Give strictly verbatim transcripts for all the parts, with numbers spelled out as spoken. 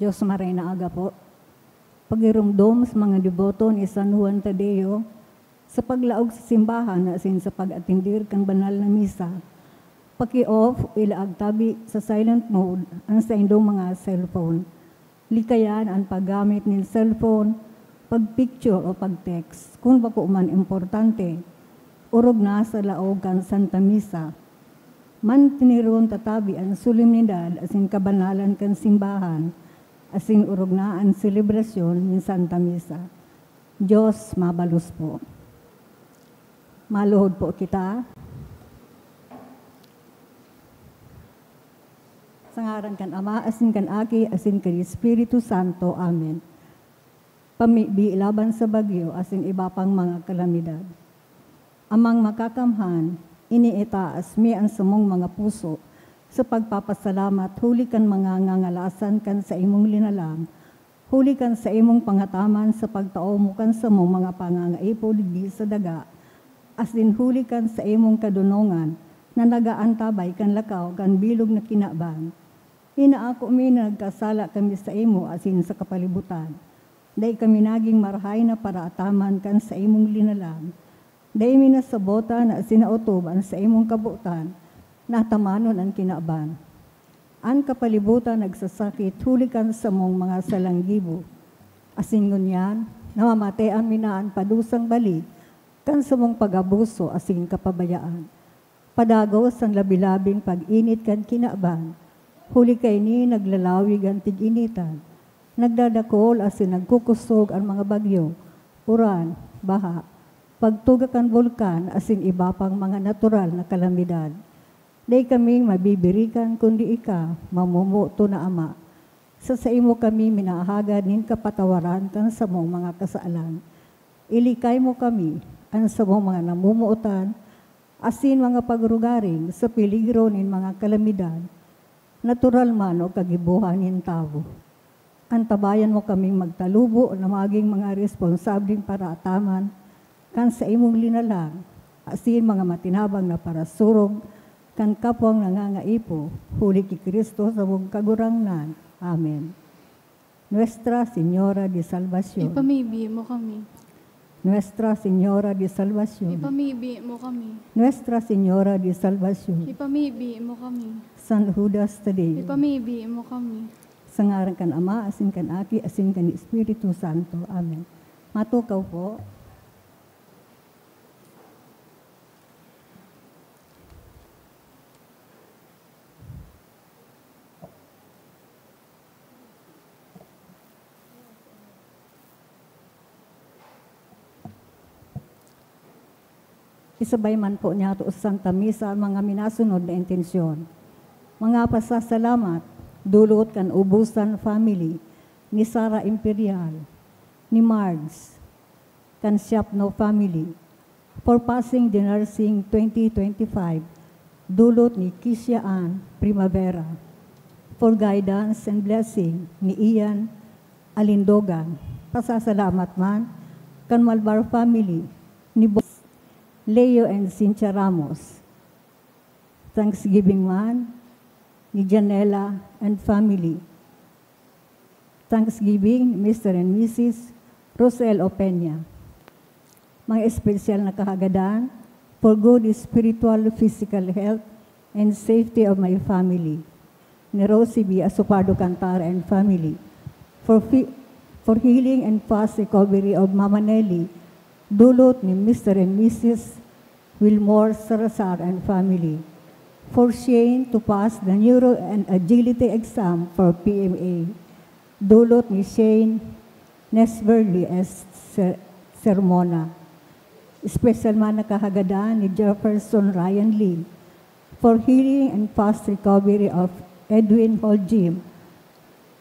Diyos Marhay na Aga po. Pagiromdom sa mga deboto ni San Juan Tadeo sa paglaog sa simbahan asin sa pag-atendir kan banal na misa. Paki-off o ilaag tabi sa silent mode an saindong mga cellphone. Likayan an paggamit nin cellphone, pag-picture o pag-text kun bako man importante. Orog na sa laog kan Santa Misa. Manteneron ta tabi an solemnidad asin kabanalan kan simbahan, asin orog na an selebrasyon nin Santa Misa. Diyos mabalos po. Maluhod po kita. Sa ngaran kan Ama, asin kan Aki, asin kan Espiritu Santo. Amen. Pamibi laban sa bagyo asin iba pang mga kalamidad. Amang Makakamhan, iniitaas mi an samong mga puso sa pagpapasalamat huli kan mga ngangalasan kan saimong linalang, huli kan saimong pangataman sa pagtao mo kan samong mga pangangaipo digdi sa daga, asin huli kan saimong kadonongan na nag-aantabay kan lakaw kan bilog na kinaban. Inaako mi na nagkasala kami saimo asin sa kapalibutan. Dai kami nagin marahay na paraataman kan saimong linalang. Dai mi nasabotan asin naotob an saimong kabotan na atamanon an kinaban. An kapalibutan nagsasakit huli kan samong mga salanggibo. Asin ngunyan, namamatean mi na an padusang balik kan samong pag-abuso asin kapabayaan. Padagos an labi-labing pag-init kan kinaban, huli kaini naglalawig an tig-initan, nagdadakol asin nagkukusog an mga bagyo, uran, baha, pagtuga kan bulkan asin iba pang mga natural na kalamidad. Dai kaming mabibirikan kundi ika, mamomoto na Ama. Sa saimo kami minahagad nin kapatawaran kan samong mga kasalan. Ilikay mo kami, an samong mga namomotan, asin mga pagrugaring sa peligro nin mga kalamidad, natural man o kagibohan nin tawo. Antabayan mo kaming magtalubo na magin mga responsableng paraataman kan saimong linalang, asin mga matinabang na parasurog kan kapwang nangangaipo, huli ki Cristo samong Kagurangnan. Amen. Nuestra Señora de Salvacion. Ipamibi mo kami. Nuestra Señora de Salvacion. Ipamibi mo kami. Nuestra Señora de Salvacion. Ipamibi mo kami. San Judas Tadeo. Ipamibi mo kami. Sa ngaran kan Ama, asin kan Aki, asin kan Espiritu Santo. Amen. Matukaw po. Isabay man po niyato sa Santa Misa ang mga minasunod na intensyon. Mga pasasalamat, dulot kan Ubusan family, ni Sara Imperial, ni Margs, kan Siapno family, for passing the nursing twenty twenty-five, dulot ni Kisha Ann Primavera, for guidance and blessing ni Ian Alindogan. Pasasalamat man kan Malvar family, ni Boss Leo and Cynthia Ramos. Thanksgiving man ni Janela and family. Thanksgiving, Mister and Missus Rosel Opeña. Mga espesyal na kahagadan for good spiritual, physical health, and safety of my family. Ni Rosie B. Asopardo Cantara and family. For, fi- for healing and fast recovery of Mama Nelly, dulot ni Mister and Missus Wilmore Salazar and family. For Shane to pass the neuro and agility exam for P M A. Dulot ni Shane Nesverly S. Ser- Sermona. Special man na kahagadan ni Jefferson Ryan Lee for healing and fast recovery of Edwin Holjim.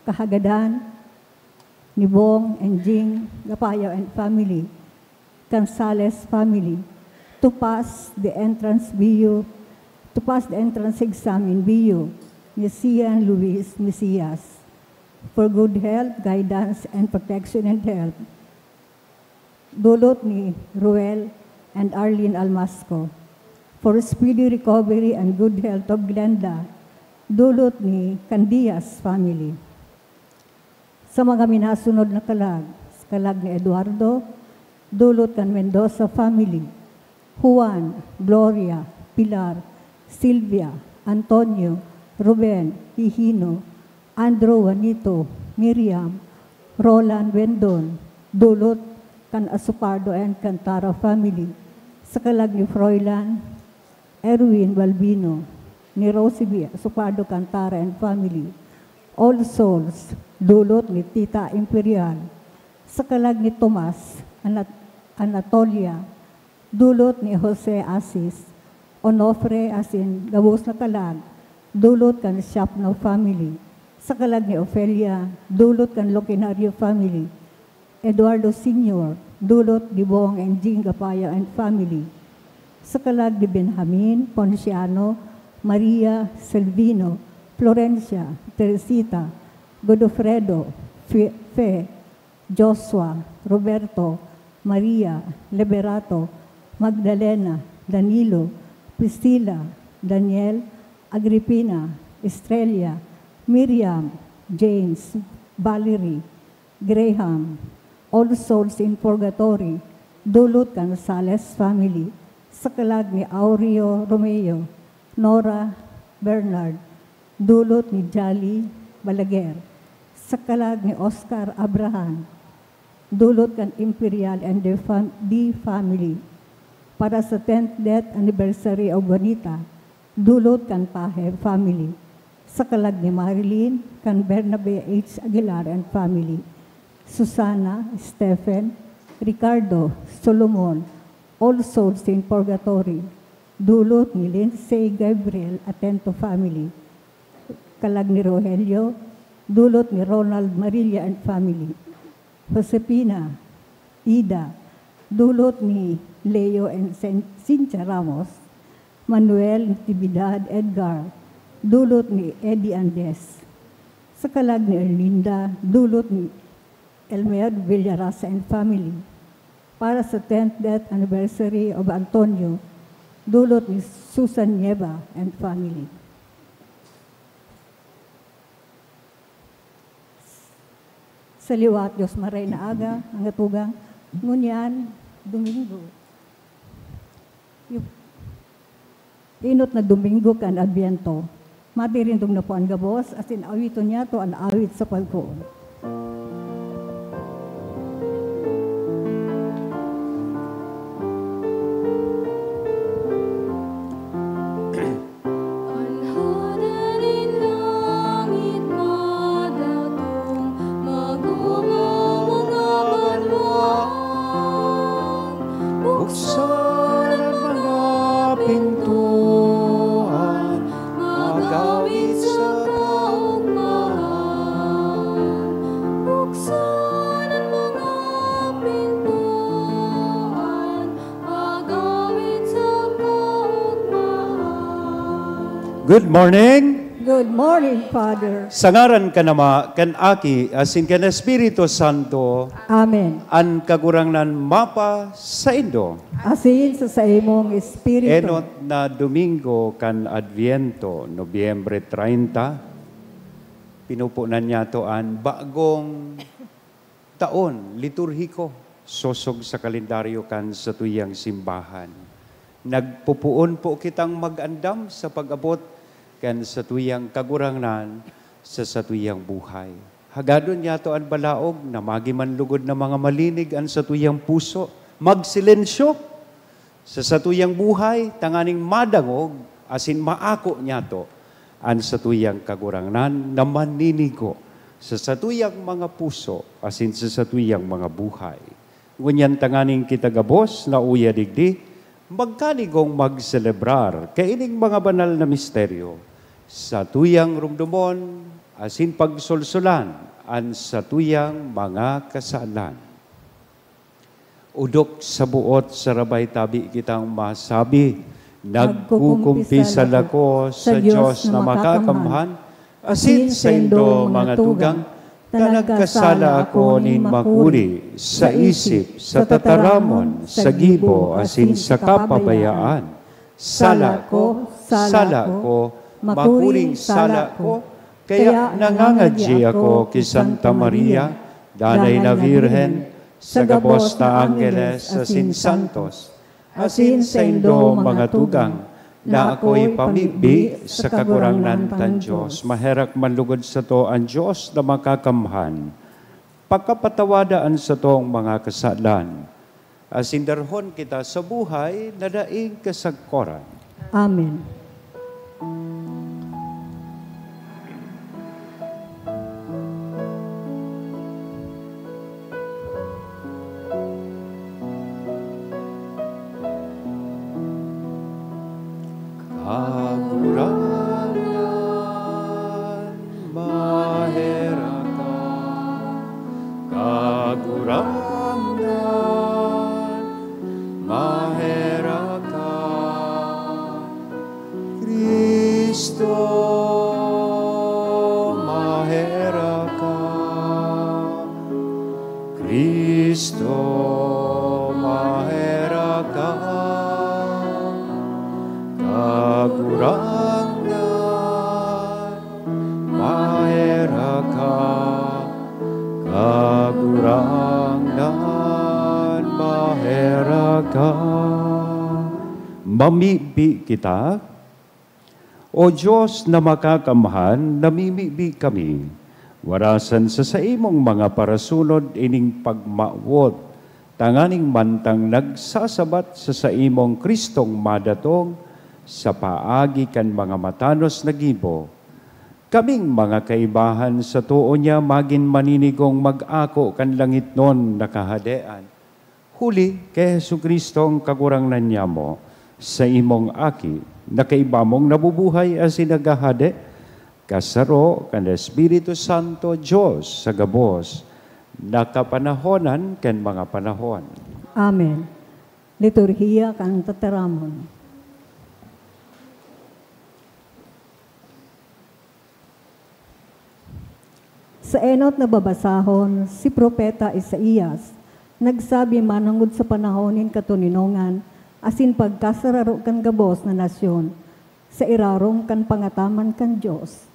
Kahagadan ni Bong and Jing Gapayo and family, Gonzales family, to pass the entrance B U, to pass the entrance exam in B U ni Sian Luis Mesias, for good health, guidance, and protection and help. Dulot ni Ruel and Arlene Almasco, for speedy recovery and good health of Glenda. Dulot ni Candias family. Sa mga minasunod na kalag, sa kalag ni Eduardo, dulot kan Mendoza family, Juan, Gloria, Pilar, Silvia, Antonio, Ruben, Hihino, Andrew, Juanito, Miriam, Roland, Wendon, dulot kan Asopardo and Cantara family, sa kalag ni Froilan, Erwin Balbino, ni Rosie B. Asopardo Cantara and family, All Souls, dulot ni Tita Imperial, sa kalag ni Tomas, Anat-, Anatolia, dulot ni Jose Asis, Onofre asin gabos na kalag, dulot kan Shapno family, sa kalag ni Ofelia, dulot kan Loquinario family, Eduardo Senior, dulot ni Bong and Jing Gapayo and family, sa kalag ni Benjamin, Ponciano, Maria, Selvino, Florencia, Teresita, Godofredo, Fe, Fe, Joshua, Roberto, Maria, Liberato, Magdalena, Danilo, Priscila, Daniel, Agripina, Estrella, Miriam, James, Valerie, Graham, All Souls in Purgatory, dulot kan Sales family, sa kalag ni Aureo Romeo, Nora, Bernard, dulot ni Jolly Balaguer, sa kalag ni Oscar Abraham, dulot kan Imperial and the fam-, the family, para sa tenth death anniversary of Juanita, dulot kan Pahe family, sa kalag ni Marilyn, kan Bernabe H. Aguilar and family, Susana, Stephen, Ricardo, Solomon, All Souls in Purgatory, dulot ni Lindsay Gabriel Atento family, kalag ni Rogelio, dulot ni Ronald Marilla and family, Josefina, Ida, dulot ni Leo and Cyn-, Cynthia Ramos, Manuel, Natividad, Edgar, dulot ni Eddie Andes, sa kalag ni Erlinda, dulot ni Elmer Villarasa and family, para sa tenth death anniversary of Antonio, dulot ni Susan Nieva and family. Sa liwat, Dios maray na aga, mga tugang, ngunyan, Domingo. Yu-, inot na Domingo kan Adviento. Matirindog na po an gabos, asin awiton niyato an awit sa pagpoon. An hada nin langit madatong, mag-omaw mga banwaan. Buksan an mga pintuan, mag-awit sa kaogmahan. Buksan an mga pintuan, mag-awit sa kaogmahan. Good morning. Good morning, Father. Sa ngaran kan Ama, kan Aki, asin kan Espiritu Santo. Amen. An Kagurangnan mapa saindo. Asin sa saimong espiritu. Enot na Domingo kan Adviento, Nobyembre treinta, pinupunan niyato an bagong taon liturhiko, sosog sa kalendaryo kan satuyang simbahan. Nagpupoon po kitang mag-andam sa pag-abot kan satuyang Kagurangnan sa satuyang buhay. Hagadon niyato an balaog na magi man lugod na mga malinig an satuyang puso. Magsilensyo sa satuyang buhay, tanganing madangog asin maako niyato an satuyang Kagurangnan na maninigo sa satuyang mga puso asin sa satuyang mga buhay. Ngunyan, tanganing kita gabos na uya digdi, magkanigong magselebrar kaining mga banal na misteryo, satuyang rumdomon asin pagsolsolan an satuyang mga kasalan. Odok sa buot sarabay tabi kitang masabi, nagkukumpisal ako sa Dios na makakamhan, asin saindo, mga tugang, ta nagkasala ako nin makuri, sa isip, sa tataramon, sa gibo, asin sa kapabayaan. Sala ko, sala ko, makuring sala ko, Kaya nangangadyi ako ki Santa Maria, danay na Birhen, sa gabos na anggeles asin santos, asin saindo mga tugang, na ako ipamibi sa Kagurangnan kan Dios. Maherak man lugod sato an Dios na Makakamhan. Pakapatawada an satong mga kasalan, asin darhon kita sa buhay na daing kasagkoran. Amen. Kagurangnan, maherak ka. Kagurangnan, maherak ka. Cristo, maherak ka. Cristo, maherak ka. Kagurangnan, maherak ka. Kagurangnan, maherak ka. Mamibi kita. O Dios na Makakamhan, namimibi kami, warasan sa saimong mga parasunod ining pagmawot, tanganing mantang nagsasabat sa saimong Cristong madatong sa paagi kan mga matanos na gibo, kaming mga kaibahan sa too niya magin maninigong mag-ako kan langitnon na Kahadean. Huli ki Jesu-Cristo an Kagurangnan nyamo, saimong Aki, na kaiba mong nabubuhay asin naghahade, kasaro kan Espiritu Santo, Dios sa gabos na kapanahonan kan mga panahon. Amen. Liturhiya kan Tataramon. Sa enot na babasahon, si Propeta Isaias nagsabi manongod sa panahon nin katoninongan asin pagkasararo kan gabos na nasyon sa irarom kan pangataman kan Dios.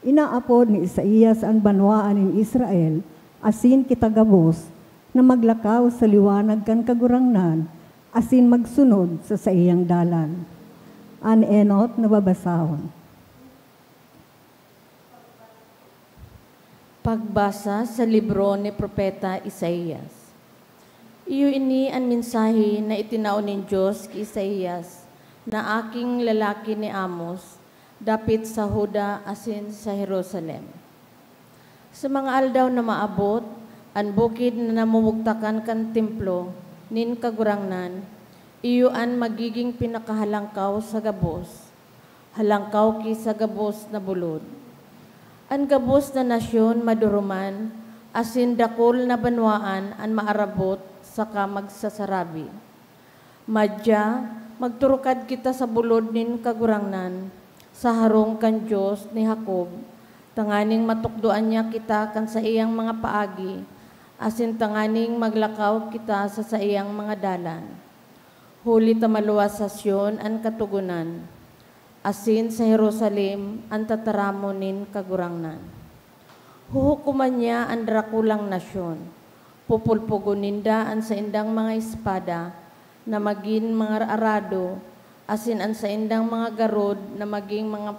Inaapod ni Isaias an banwaan nin Israel asin kita gabos na maglakaw sa liwanag kan Kagurangnan asin magsunod sa saiyang dalan. An enot na babasahon. Pagbasa sa libro ni Propeta Isaias. Iyo ini an mensahe na itinao nin Dios ki Isaias, na aking lalaki ni Amos, dapit sa Juda asin sa Jerusalem. Sa mga aldaw na maabot, an bukid na namumugtakan kan templo nin Kagurangnan, iyo an magiging pinakahalangkaw sa gabos, halangkaw ki sa gabos na bulod. An gabos na nasyon maduruman, asin dakul na banwaan an maarabot saka magsasarabi, "Madya, magturukad kita sa bulod nin Kagurangnan, sa harong kan Dios ni Jacob, tanganing matukdoan niya kita kan saiyang mga paagi, asin tanganing maglakaw kita sa saiyang mga dalan." Huli ta maluwas sa Sion an Katogonan, asin sa Jerusalem an tataramon nin Kagurangnan. Huhukoman niya an drakulang nasyon. Pupulpugon ninda an saindang mga espada na magin mga arado, asin an saindang mga garod na magin mga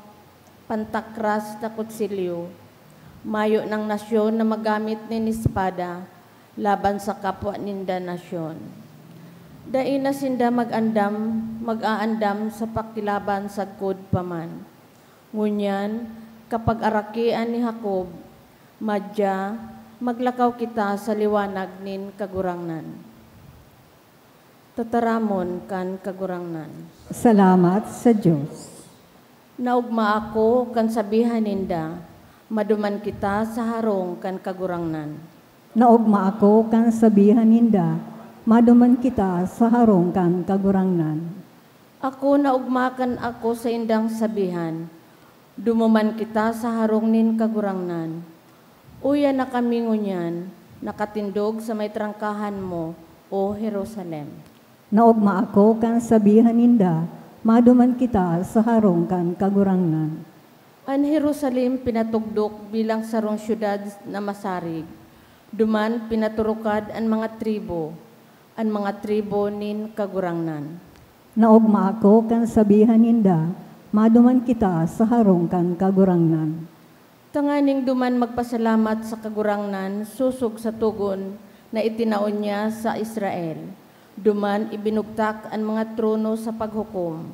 pantakras na kutsilyo. Mayo nang nasyon na maggamit nin espada laban sa kapwa ninda nasyon. Dai na sinda mag-andam, mag-aandam sa pakilaban sagkod pa man. Ngunyan, kapagarakian ni Jacob, madya, maglakaw kita sa liwanag nin Kagurangnan. Tataramon kan Kagurangnan. Salamat sa Dios. Naogma ako kan sabihan ninda, "Maduman kita sa harong kan Kagurangnan." Naogma ako kan sabihan ninda, "Maduman kita sa harong kan Kagurangnan." Ako naogma kan ako saindang sabihan, "Dumuman kita sa harong nin Kagurangnan." Uya na kami ngunyan, nakatindog sa may trangkahan mo, O Jerusalem. Naogma ako kan sabihan ninda, "Maduman kita sa harong kan Kagurangnan." An Jerusalem pinatugdok bilang sarong syudad na masarig. Duman pinaturukad an mga tribu, an mga tribu nin Kagurangnan. Naogma ako kan sabihan ninda, "Maduman kita sa harong kan Kagurangnan." Tanganing duman magpasalamat sa Kagurangnan sosog sa togon na itinao niya sa Israel. Duman ibinugtak an mga trono sa paghukom,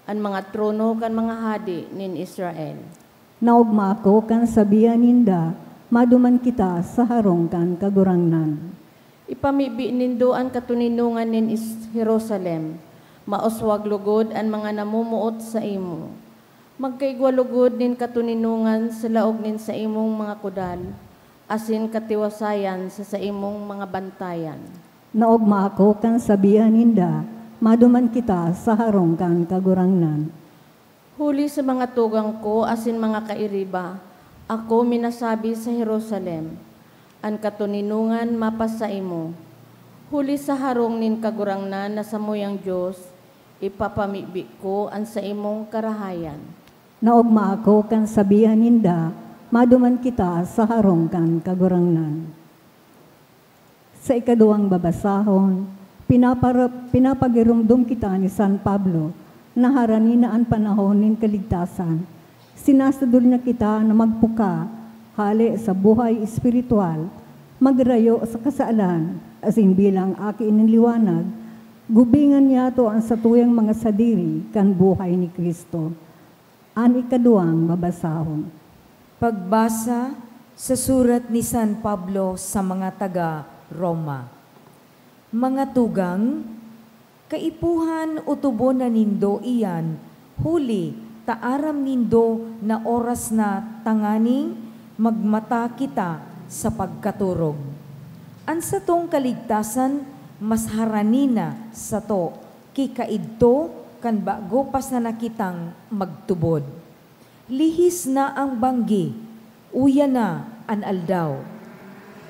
an mga trono kan mga hade nin Israel. Naogma ako kan sabihan ninda, "Maduman kita sa harong kan Kagurangnan." Ipamibi nindo an katoninongan nin Is-, Jerusalem. Mauswag lugod an mga namomoot saimo. Magkaigwa lugod nin katoninongan sa laog nin saimong mga kudal, asin katiwasayan sa saimong mga bantayan. Naogma ako kan sabihan ninda, "Maduman kita sa harong kan Kagurangnan." Huli sa mga tugang ko asin mga kairiba, ako minasabi sa Jerusalem, "An katoninongan mapasaimo." Huli sa harong nin Kagurangnan na samuyang Dios, ipapamibi ko an saimong karahayan. Naogma ako kan sabihan ninda, "Maduman kita sa harong kan Kagurangnan." Sa ikaduwang babasahon, pinapara-, pinapagiromdom kita ni San Pablo na harani na an panahon nin kaligtasan. Sinasadol niya kita na magpuka hale sa buhay espiritual, magrayo sa kasalan, asin bilang aki nin liwanag, gubingan niyato an satuyang mga sadiri kan buhay ni Cristo. An ikaduwang babasahon. Pagbasa sa surat ni San Pablo sa mga taga Roma. Mga tugang, kaipuhan otobon na nindo iyan, huli ta aram nindo na oras na tanganing magmata kita sa pagkaturog. An satong kaligtasan mas harani na sato ki kaidto kan bago pa sana kitang magtubod. Lihis na ang banggi, uya na an aldaw.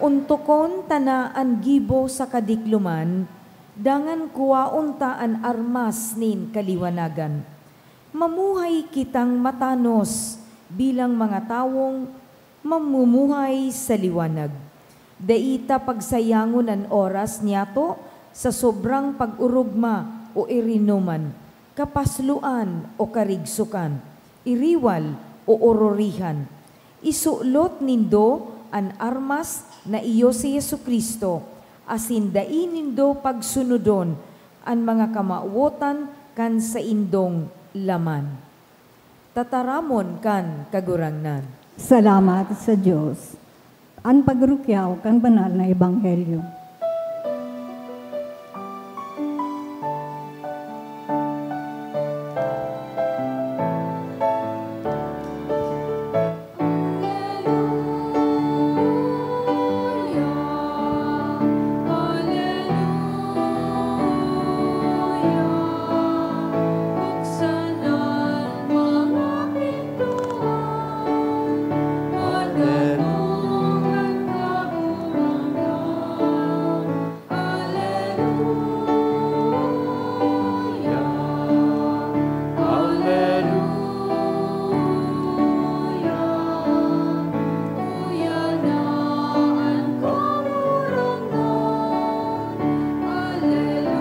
Ontokon ta na an gibo sa kadikloman, dangan kuwaon ta an armas nin kaliwanagan. Mamuhay kitang matanos bilang mga tawong mamumuhay sa liwanag. Dai ta pagsayangon an oras niyato sa sobrang pag-orogma o irinoman, kapasloan o karigsokan, iriwal o ororihan. Isulot nindo an armas na iyo si Jesu-Cristo, asin dai nindo pagsunodon an mga kamawotan kan saindong laman. Tataramon kan Kagurangnan. Salamat sa Dios. An pagrukyaw kan banal na ebanghelyo. Haleluya, haleluya. Buksan an mga pintuan, haleluya, haleluya. Haleluya, haleluya. Uya na an Kagurangnan. Haleluya.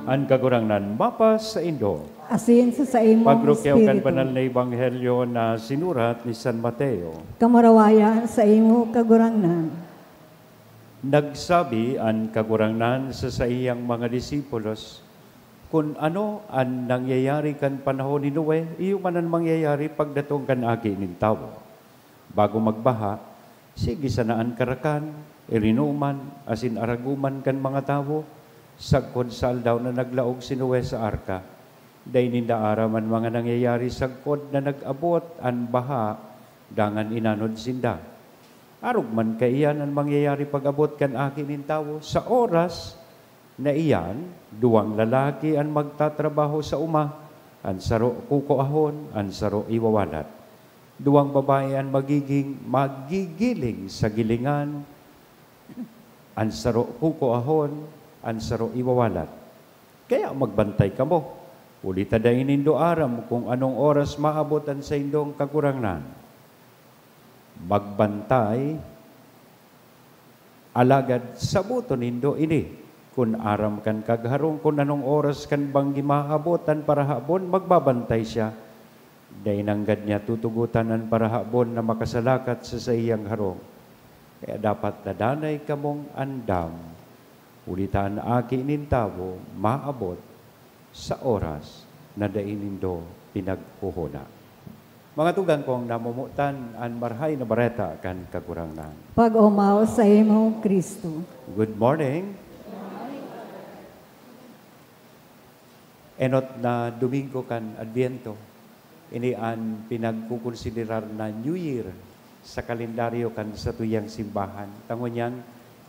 An Kagurangnan mapasaindo. Asin sa saimong Pagrukyaw kan espiritu. Banal na Ebanghelyo na sinurat ni San Mateo. Kamurawayan sa imo, Kagurangnan. Nagsabi an Kagurangnan sa saiyang mga disipulos, "Kun ano an nangyayari kan panahon ni Noe, iyo man an mangyayari pagdatong kan Aki nin Tawo. Bago magbaha, sige sana an karakan, irinoman, asin aragoman kan mga tawo, sagkod sa aldaw na naglaog si Noe sa arka. Dai ninda aram an mga nangyayari sagkod na nag-abot an baha dangan inanod sinda. Arog man kaiyan an mangyayari pag-abot kan Aki nin Tawo. Sa oras na iyan, duwang lalaki an magtatrabaho sa oma, an saro kukuahon, an saro iwawalat. Duwang babayi an magiging magigiling sa gilingan, an saro kukuahon, an saro iwawalat. Kaya magbantay kamo, Huli ta dai nindo aram kun anong oras maabot an saindong Kagurangnan. Magbantay, alagad saboton nindo ini. Kun aram kan kagharong kun anong oras kan banggi maabot an parahabon, magbabantay siya. Dai nanggad niya tutugotan an parahabon na makasalakat sa saiyang harong. Kaya dapat na danay kamong andam, huli ta an Aki nin Tawo maabot sa oras na dai nindo pinaghohona. Mga tugang kong namomotan, an Marahay na Bareta kan Kagurangnan. Pag-omaw saimo, Cristo. Good morning. Enot na Domingo kan Adviento, ini an pinagkukonsiderar na New Year sa kalendaryo kan satuyang simbahan. Ta ngunyan,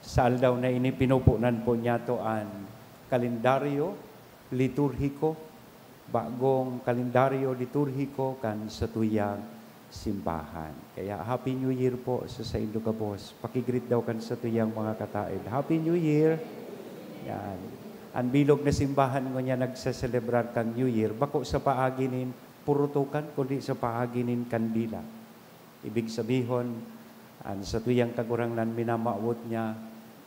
sa aldaw na ini, pinupunan po niyato an kalendaryo liturhiko, bagong kalendaryo liturhiko kan satuyang simbahan. Kaya Happy New Year po sa saindo gabos. Paki-greet daw kan satuyang mga kataed, "Happy New Year!" Yan. An bilog na simbahan ngunyan nagseselebrar kan New Year, bako sa paagi nin purutukan, kundi sa paagi nin kandila. Ibig sabihon, an satuyang Kagurangnan minamawot niya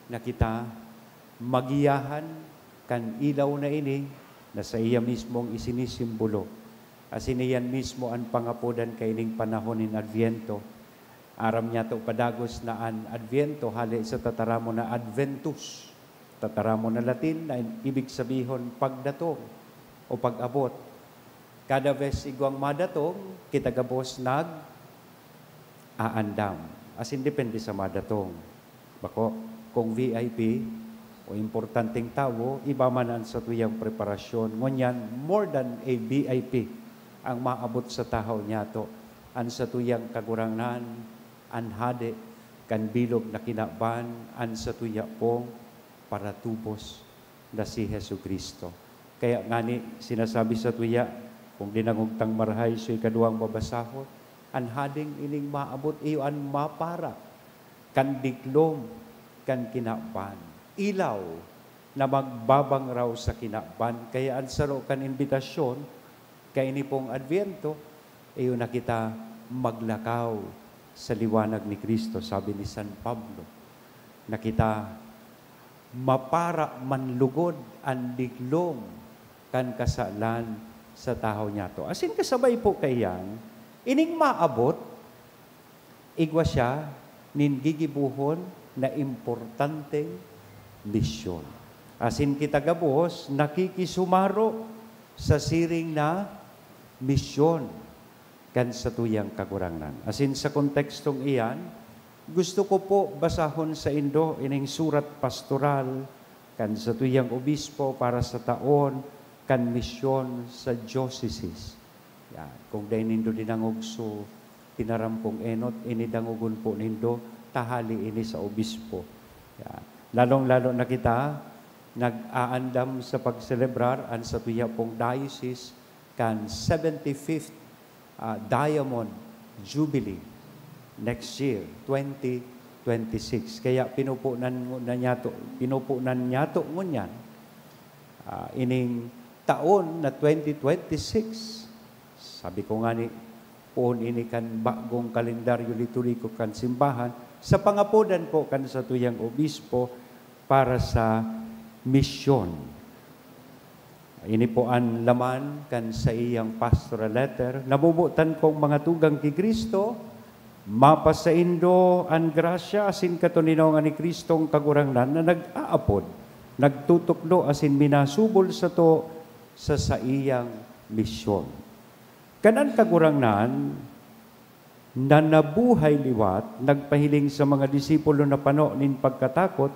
na kita magiyahan kan ilaw na ini na saiya mismong isinisimbolo. Asin iyan mismo an pangapodan kaining panahon nin Adviento. Aram niyato padagos na an Adviento hale sa tataramon na Adventus, tataramon na Latin na ibig sabihon pagdatong o pag-abot. Kada bes igwang madatong, kita gabos nag-aandam. Asin depende sa madatong. Bako, kung V I P o importanteng tawo, iba man an satuyang preparasyon. Ngunyan, more than a V I P ang maabot sa tahaw niyato. An satuyang Kagurangnan, an Hade kan bilog na kinaban, an satuya pong paratubos na si Jesu-Cristo. Kaya ngani, sinasabi satuya, kung dinangog tang marahay sa ikaduwang babasahon, an Hading ining maabot iyo an mapara kan diklom kan kinaban, ilaw na magbabangraw sa kinaban. Kaya an saro kan imbitasyon kaini pong Adviento, iyo na kita maglakaw sa liwanag ni Cristo, sabi ni San Pablo, na kita mapara man lugod an diklom kan kasalan sa tahaw niyato. Asin kasabay po kaiyan, ining maabot, igwa siya nin gigibohon na importanteng misyon. Asin kita gabos nakikisumaro sa siring na misyon kan satuyang Kagurangnan. Asin sa kontekstong iyan, gusto ko po basahon saindo ining surat pastoral kan satuyang obispo para sa taon kan misyon sa diocese. Yan. Kung dai nindo dinangog so tinaram kong enot, ini dangogon po nindo, tahali ini sa obispo. Yan. Lalong-lalo na kita, nag-aandam sa pagselebrar an satuya pong diocese kan seventy-fifth, ah, Diamond Jubilee next year, twenty twenty-six. Kaya pinupunan na niyato, pinupunan niyato ngunyan, ah, ining taon na twenty twenty-six. Sabi ko ngani, poon ini kan bagong kalendaryo liturhiko kan simbahan, sa pangapodan po kan satuyang obispo para sa misyon. Ini po an laman kan saiyang pastoral letter. Namomotan kong mga tugang ki Cristo, mapasaindo an grasya asin katoninongan ni Cristong Kagurangnan na nag-aapod, nagtutukdo asin minasubol sato sa saiyang misyon. Kan an Kagurangnan na nabuhay liwat nagpahiling sa mga disipulo na pano nin pagkatakot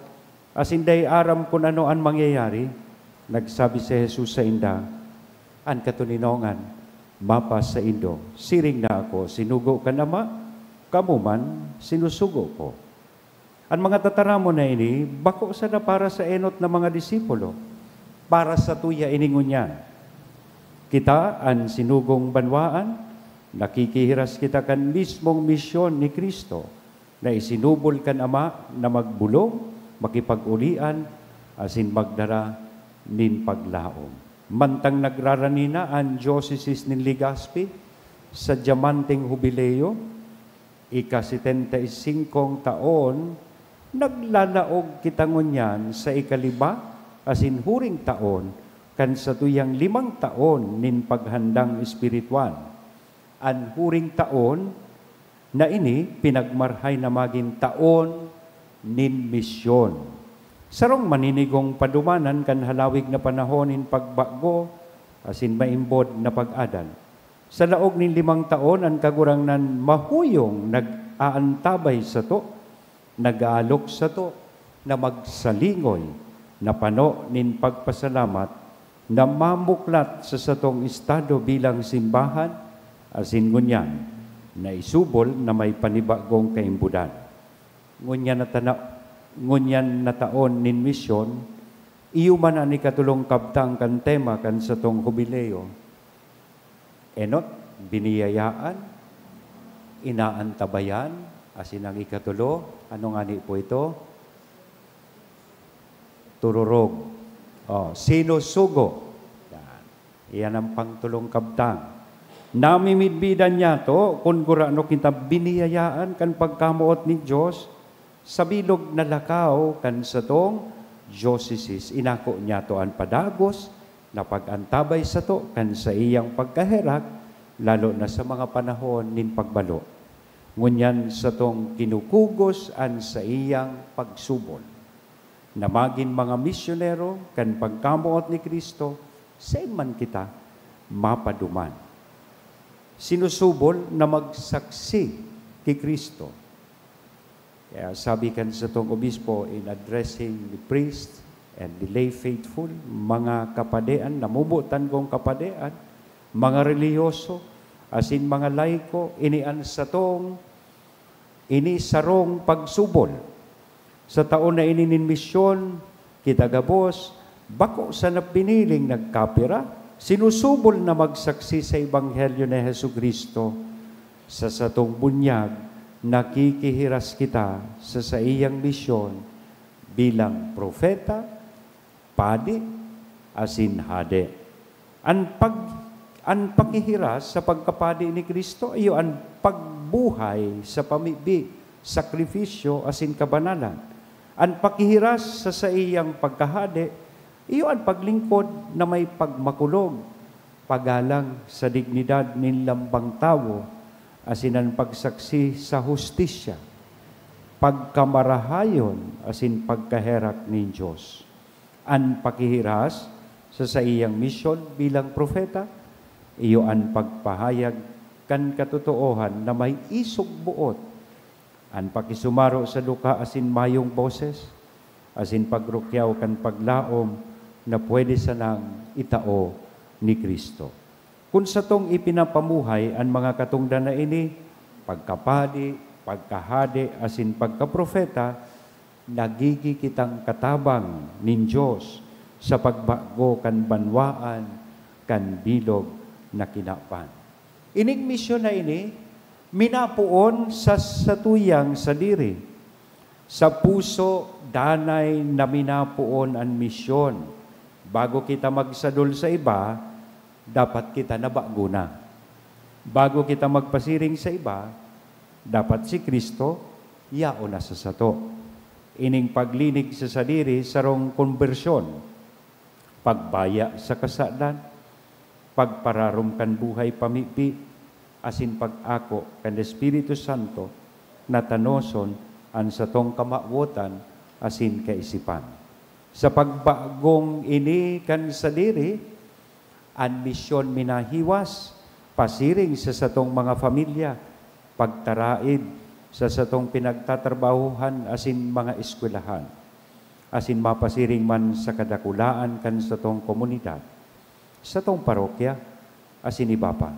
asin dai aram kun ano an mangyayari, nagsabi si Jesus sainda, "An katoninongan mapasaindo. Siring na ako sinugo kan Ama, kamo man sinusugo ko." An mga tataramon na ini bako sana para sa enot na mga disipulo, para satuya ini ngunyan. Kita, an sinugong banwaan, nakikihiras kita kan mismong misyon ni Cristo na isinubol kan Ama na magbolong, makipag-ulian, asin magdara nin paglaom. Mantang nagrarani na an Diyosesis nin Legazpi sa dyamanteng hubileo, ika-setenta y singkong taon, naglalaog kita ngunyan sa ikalima asin huring taon kan satuyang limang taon nin paghandang espiritual. An huring taon na ini pinagmarhay na magin taon nin misyon. Sarong maninigong padumanan kan halawig na panahon nin pagbago asin maimbod na pag-adal. Sa laog nin limang taon, an Kagurangnan mahuyong nag-aantabay sato, nag-aalok sato na magsalingoy na pano nin pagpasalamat na mamuklat sa satong estado bilang simbahan, asin ngunyan, naisubol na may panibagong kaimbodan. Ngunyan na tana-, ngunyan na taon nin misyon, iyo man an ikatulong kabtang kan tema kan satong hubileo. Enot, biniyayaan, inaantabayan, asin ang ikatulo, ano ngani po ito? Tururog. Oh, sinusugo. Yan. Iyan ang pangtulong kabtang. Namimidbidan niyato kun gurano kita biniyayaan kan pagkamoot nin Dios sa bilog na lakaw kan satong diocesis. Inako niyato an padagos na pag-antabay sato kan saiyang pagkaherak, lalo na sa mga panahon nin pagbalo. Ngunyan satong kinukugos an saiyang pagsubol na magin mga misyonero kan pagkamoot ni Cristo, saen man kita mapaduman. Sinusubol na magsaksi ki Cristo. Kaya sabi kan satong obispo in addressing the priest and the lay faithful, mga kapadean, namubotan kong kapadean, mga relihiyoso, asin mga laiko, ini an satong, ini sarong pagsubol. Sa taon na ini nin misyon, kita gabos, bako sana piniling nagkapira, sinusubol na magsaksi sa Ebanghelyo ni Jesu-Cristo. Sa satong bunyag, nakikihiras kita sa saiyang misyon bilang propeta, padi, asin hade. An pag-, an pakihiras sa pagkapadi ni Cristo iyo an pagbuhay sa pamibi, sakrifisyo, asin kabanalan. An pakihiras sa saiyang pagkahade iyo an paglingkod na may pagmakulog, paggalang sa dignidad nin lambang tawo, asin an pagsaksi sa hustisya, pagkamarahayon, asin pagkaherak nin Dios. An pakihiras sa saiyang misyon bilang propeta iyo an pagpahayag kan katotoohan na may isog boot, an pakisumaro sa duka asin mayong boses, asin pagrukyaw kan paglaom na pwede sanang itao ni Cristo. Kun satong ipinapamuhay an mga katongdan na ini, pagkapadi, pagkahade, asin pagkaprofeta, nagigi kitang katabang nin Dios sa pagbago kan banwaan kan bilog na kinaban. Ining misyon na ini, minapoon sa satuyang sadiri. Sa puso, danay na minapoon an misyon. Bago kita magsadol sa iba, dapat kita nabago na. Bago kita magpasiring sa iba, dapat si Cristo yaon na sa sato. Ining paglinig sa sadiri sarong konbersyon, pagbaya sa kasalan, pagpararom kan buhay pamibi, asin pag-ako kan Espiritu Santo na tanoson an satong kamawotan asin kaisipan. Sa pagbagong ini kan sadiri, an misyon minahiwas, pasiring sa satong mga pamilya, pagtaraid sa satong pinagtatrabahohan asin mga eskwelahan, asin mapasiring man sa kadakulaan kan satong komunidad, satong parokya, asin iba pa.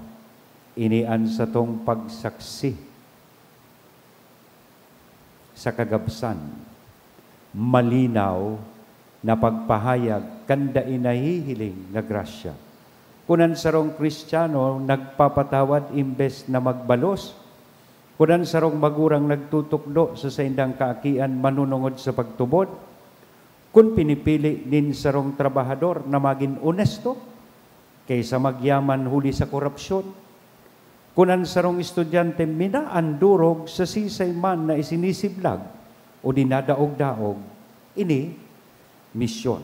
Ini an satong pagsaksi. Sa kagabsan, malinaw na pagpahayag kan dai nahihiling na grasya. Kun an sarong Kristiyano nagpapatawad imbes na magbalos, kun an sarong magurang nagtutukdo sa saindang kaakian manunungod sa pagtubod, kun pinipili nin sarong trabahador na magin onesto, kaysa magyaman huli sa korupsyon. Kun an sarong estudyante minaandurog sa sisay man na isinisiblag o dinadaog-daog, ini misyon.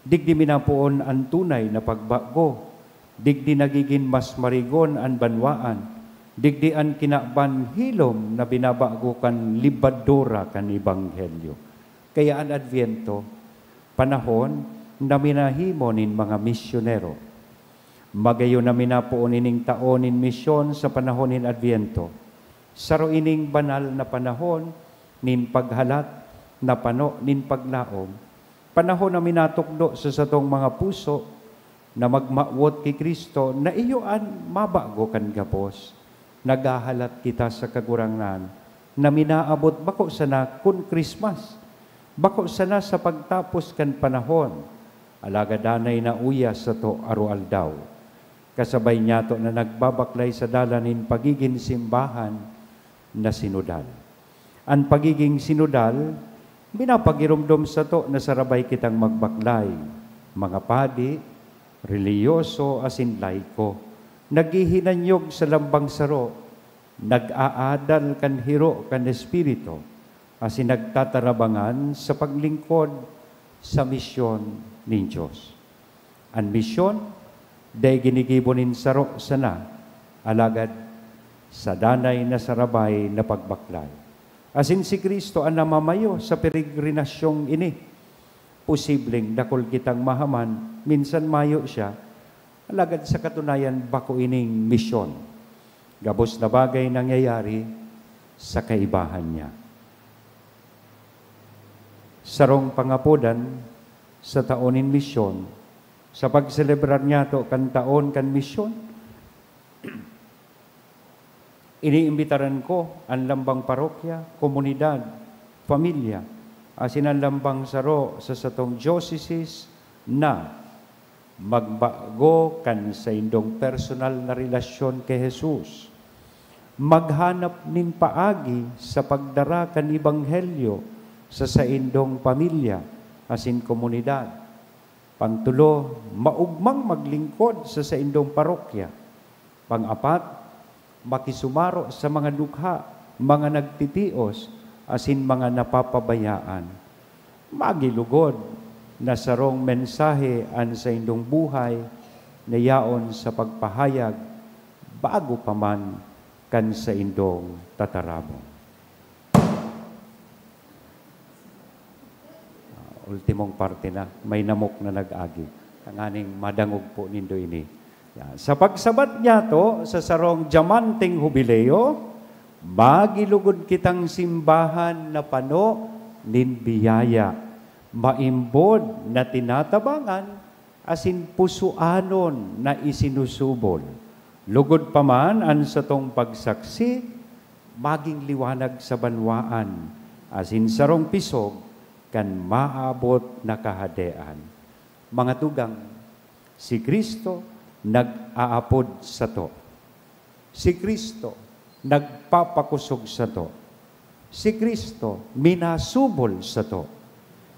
Digdi minapoon an tunay na pagbago, digdi nagigin mas marigon an banwaan, digdi an kinaban hilom na binabago kan libadura kan Ebanghelyo. Kaya an Adviento, panahon na minahimo nin mga misyonero. Magayon na minapoon ining taon nin misyon sa panahon nin Adviento. Saro ining banal na panahon nin paghalat na pano nin paglaom, panahon na minatukdo sa satong mga puso na magmawot ki Cristo na iyo an mabago kan gabos. Naghahalat kita sa Kagurangnan na minaabot bako sana kun Christmas, bako sana sa pagtapos kan panahon, alagad danay na uya sato aroaldaw. Kasabay niyato na nagbabaklay sa dalan nin pagigin simbahan na sinodal. An pagiging sinodal, minapagiromdom sato na sarabay kitang magbaklay, mga padi, relihiyoso asin laiko, naghihinanyog sa lambang saro, nag-aadal kan hiro kan Espiritu, asin nagtatarabangan sa paglingkod sa misyon nin Dios. An misyon, dai ginigibo nin saro sana, alagad sa danay na sarabay na pagbaklay. Asin si Cristo an namamayo sa peregrinasyong ini. Posibleng dakul kitang mahaman, minsan mayo siya, alagad sa katunayan bako ining misyon. Gabos na bagay nangyayari sa kaibahan niya. Sarong pangapodan sa taon nin misyon, sa pagselebrar niyato kan taon kan misyon, iniimbitaran ko an lambang parokya, komunidad, pamilya, asin an lambang saro sa satong diocese na magbago kan saindong personal na relasyon ki Jesus. Maghanap nin paagi sa pagdara kan ebanghelyo sa saindong pamilya asin komunidad. Pangtulo, maogmang maglingkod sa saindong parokya. Pang-apat, makisumaro sa mga dukha, mga nagtitios, asin mga napapabayaan. Magilugod na sarong mensahe an saindong buhay na yaon sa pagpahayag bago pa man kan saindong tataramon. Ah, ultimong parte na, may namok na nag-agi. Tanganing madangog po nindo ini. Yan. Sa pagsabat niyato sa sarong dyamanteng hubileo, magilugod kitang simbahan na pano nin biyaya, maimbod na tinatabangan, asin pusoanon na isinusubol. Lugod pa man an satong pagsaksi, magin liwanag sa banwaan, asin sarong pisog kan maabot na Kahadean. Mga tugang, si Cristo nag-aapod sato. Si Cristo nagpapakosog sato. Si Cristo minasubol sato.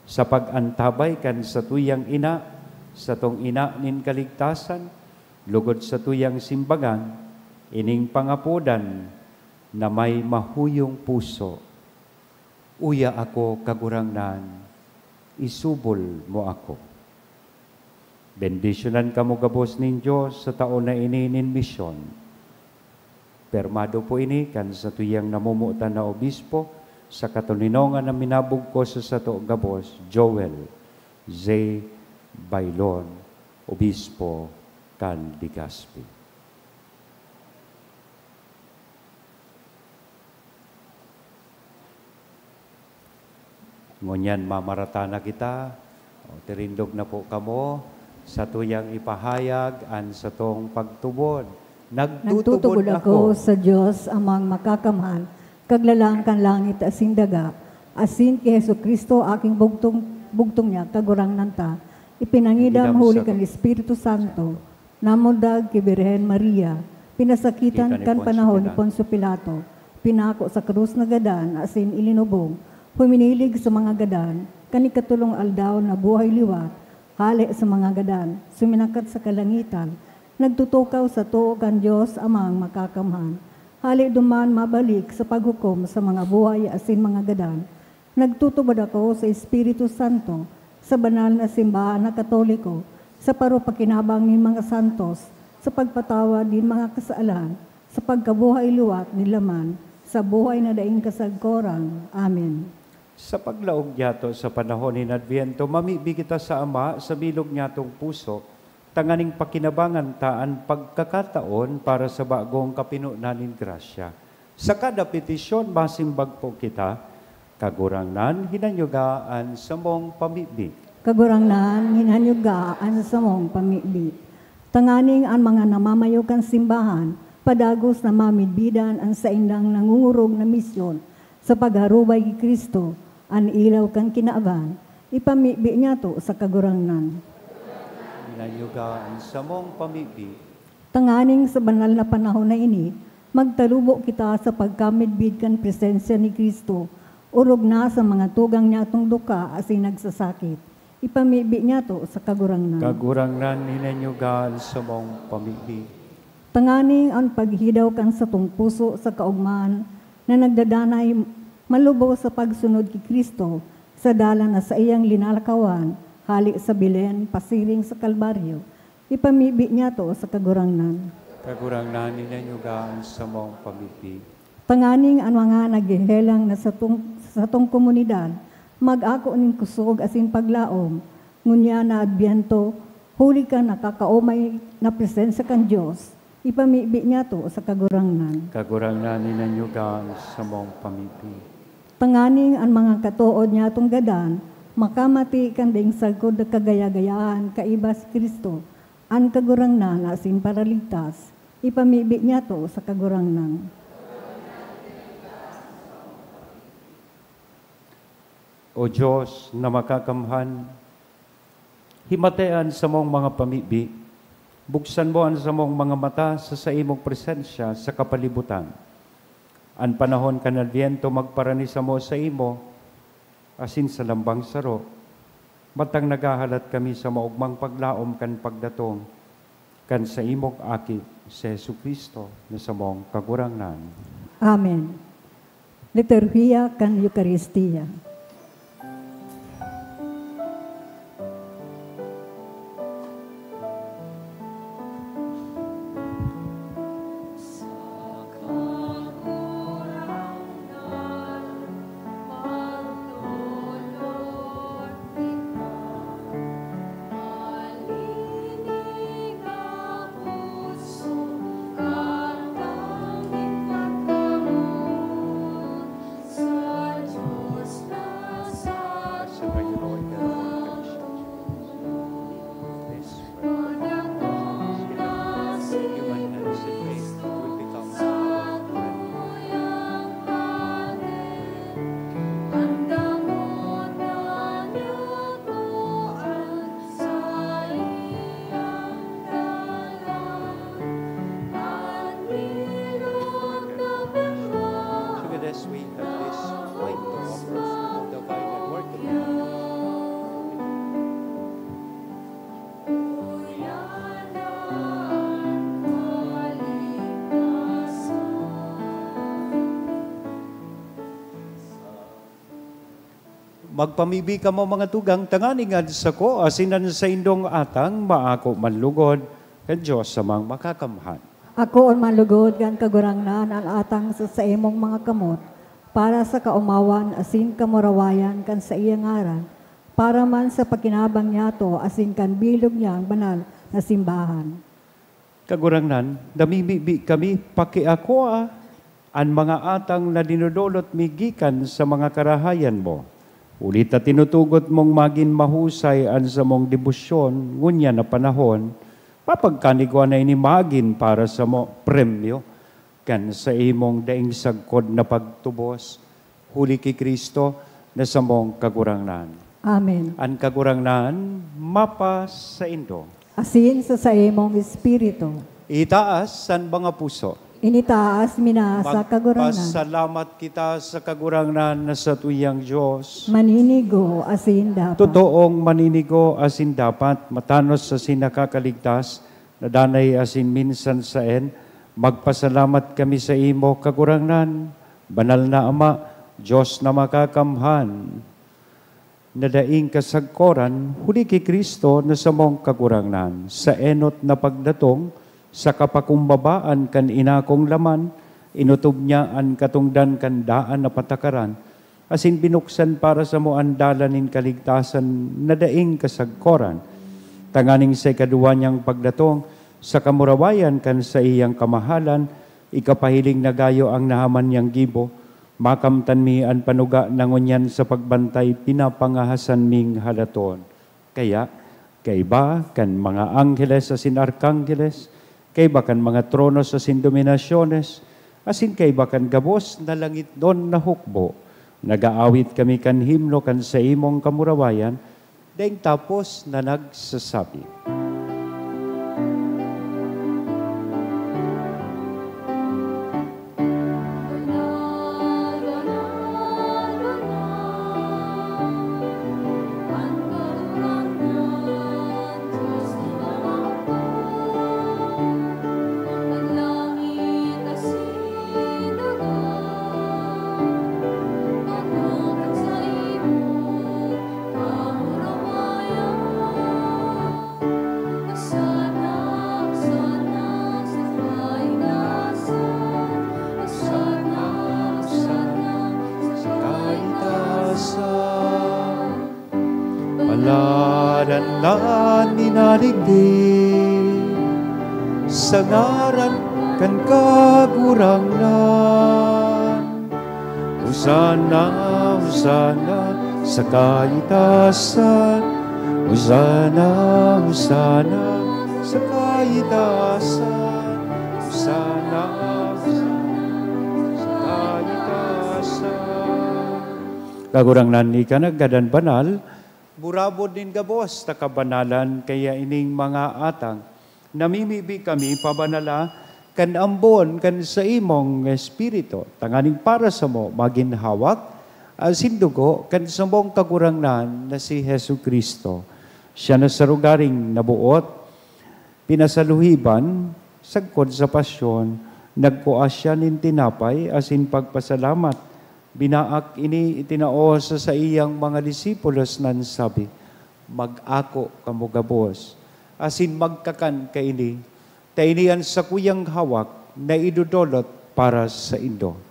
Sa pag-antabay kan satuyang ina, satong ina nin kaligtasan, lugod satuyang simbagan, ining pangapodan na may mahuyong puso. Uya ako, Kagurangnan, isubol mo ako. Bendisyonan kamo gabos nin Dios sa taon na ini nin misyon. Pirmado po ini kan satuyang namomotan na obispo, sa katoninongan na minabugkos sa sato gabos, Joel J. Baylon, Obispo kan Legazpi. Ngunyan, mamarata na kita. O, tirindog na po kamo. Satuyang ipahayag an satong pagtubod. Nagtutubod Nagtutubod ako ako. sa Dios, Amang Makakamhan, Kaglalang kan langit asin daga, asin ki Jesu-Cristo, aking bugtong, bugtong niya, Kagurangnan ta, ipinangidam Ipinangidam huli sa kan Espiritu Santo, namundag ki Birhen Maria, pinasakitan Kita ni kan Poncio panahon ni Pilato. Poncio Pilato, pinako sa krus na gadan asin ilinubong, huminilig sa mga gadan, kan ikatolong aldaw nabuhay liwat, Hale sa mga gadan, suminakat sa kalangitan, nagtutukaw sa too kan Dios Amang Makakamhan. Hale duman mabalik sa paghukom sa mga buhay asin mga gadan. Nagtutubod ako sa Espiritu Santo, sa banal na simbahan na Katoliko, sa parupakinabang nin mga santos, sa pagpatawad nin mga kasalan, sa pagkabuhay liwat nin laman, sa buhay na daing kasagkoran. Amen. Sa paglaog niyato sa panahon nin Adbyento, mamibi kita sa Ama sa bilog niyatong puso, tanganing pakinabangan ta an pagkakataon para sa bagong kapinonan nin grasya. Sa kada petisyon, masimbag po kita, Kagurangnan, hinanyuga an samong pamibi. Kagurangnan, hinanyuga an samong pamibi. Tanganing an mga namamayo kan simbahan, padagos na mamidbidan an saindang nangungurog na misyon sa pagharubay ki Cristo, an ilaw kan kinaban, ipamibi niyato sa Kagurangnan. Hinanyuga an samong pamibi. Tanganing sa banal na panahon na ini, magtalubo kita sa pagkamidbid kan presensya ni Cristo, orog na sa mga tugang niyatong duka asin nagsasakit. Ipamibi niyato sa Kagurangnan. Kagurangnan, hinanyuga an samong pamibi. Tanganing an paghidaw kan satong puso sa kaogmahan na nagdadanay malubos sa pagsunod ki Cristo, sa dalan na saiyang linalakawan, hale sa Belen pasiring sa Kalbaryo, ipamibi niyato sa Kagurangnan. Kagurangnan, hinanyuga an samong pamibi. Tanganing an mga naghehelang na satong, satong komunidad mag-ako nin kusog asin paglaom, ngunyan na Adbyento, huli kan nakakaomay na presensya kan Dios, ipamibi niyato sa Kagurangnan. Kagurangnan, hinanyuga an samong pamibi. Tanganing an mga katood niyatong gadan makamati kan daing sagkod na kagaya-gayahan kaiba si Cristo, an Kagurangnan asin Paraligtas, ipamibi niyato sa Kagurangnan. O Dios na makakamhan, himatea an samong mga pamibi, buksan mo an samong mga mata sa saimong presensya sa kapalibutan. An panahon kan Adbyento magparani samo saimo, asin sa lambang saro, matang naghahalat kami sa maogmang paglaom kan pagdatong kan saimong Aki, si Jesu-Cristo, na samong Kagurangnan. Amen. Liturhiya kan Eukaristia. So with this, we have this wine to offer the divine and work of God. Magpamibi kamo, mga tugang, tanganing an sako asin an saindong atang maako manlugod kan Dios Amang Makakamhan. Akoon manlugod kan Kagurangnan an atang sa saimong mga kamot, para sa kaomawan asin kamurawayan kan saiyang ngaran, para man sa pakinabang niyato asin kan bilog niyang banal na simbahan. Kagurangnan, namimibi kami, pakiakoa an mga atang na dinodolot mi gikan sa mga karahayan mo. Huli ta tinutugot mong magin mahusay an samong debosyon ngunyan na panahon, papagkanigwa na ini magin para samo premyo kan saimong daing sagkod na pagtubos, huli ki Cristo na samong Kagurangnan. Amen. An Kagurangnan mapasaindo. Asin sa saimong espiritu. Itaas an mga puso. Initaas mi na sa Kagurangnan. Magpasalamat kita sa Kagurangnan na satuyang Dios. Maninigo asin dapat. Totoong maninigo asin dapat, matanos asin nakakaligtas, na danay asin minsan saen, magpasalamat kami sa imo, Kagurangnan, Banal na Ama, Dios na makakamhan, na daing kasagkoran, huli ki Cristo na samong Kagurangnan. Sa enot na pagdatong, sa kapakumbabaan kan inakong laman, inotob niya an katongdan kan daan na patakaran, asin binuksan para samo an dalan nin kaligtasan na daing kasagkoran. Tanganing sa ikaduwa niyang pagdatong, sa kamurawayan kan saiyang kamahalan, ikapahiling na gayo an nahaman niyang gibo, makamtan mi an panuga na ngunyan sa pagbantay pinapangahasan ming halaton. Kaya, kaiba kan mga angheles asin arkangheles, kaiba kan mga tronos asin dominasyones, asin kaiba kan gabos na langitnon na hukbo, nag-aawit kami kan himno kan saimong kamurawayan, daing tapos na nagsasabi, Paladan na an minaligdi sa ngaran kan Kagurangnan. Hosanna, Hosanna sa kaitasan. Hosanna, Hosanna sa kaitasan. Hosanna, Hosanna sa kaitasan. Kagurangnan, ika naggadan banal, burabod nin gabos na kabanalan, kaya ining mga atang namimibi kami pabanala kan ambon kan saimong Espiritu, tanganing para samo magin hawak asin dugo kan samong Kagurangnan na si Jesu-Cristo. Siya na sa rogaring naboot, pinasaluhiban, sagkod sa pasyon, nagkua siya nin tinapay asin pagpasalamat, binaak ini, itinao sa saiyang mga disipulos na nagsabi, "Mag-ako kamo gabos, asin magkakan kaini, ta ini an sakuyang hawak na idodolot para saindo."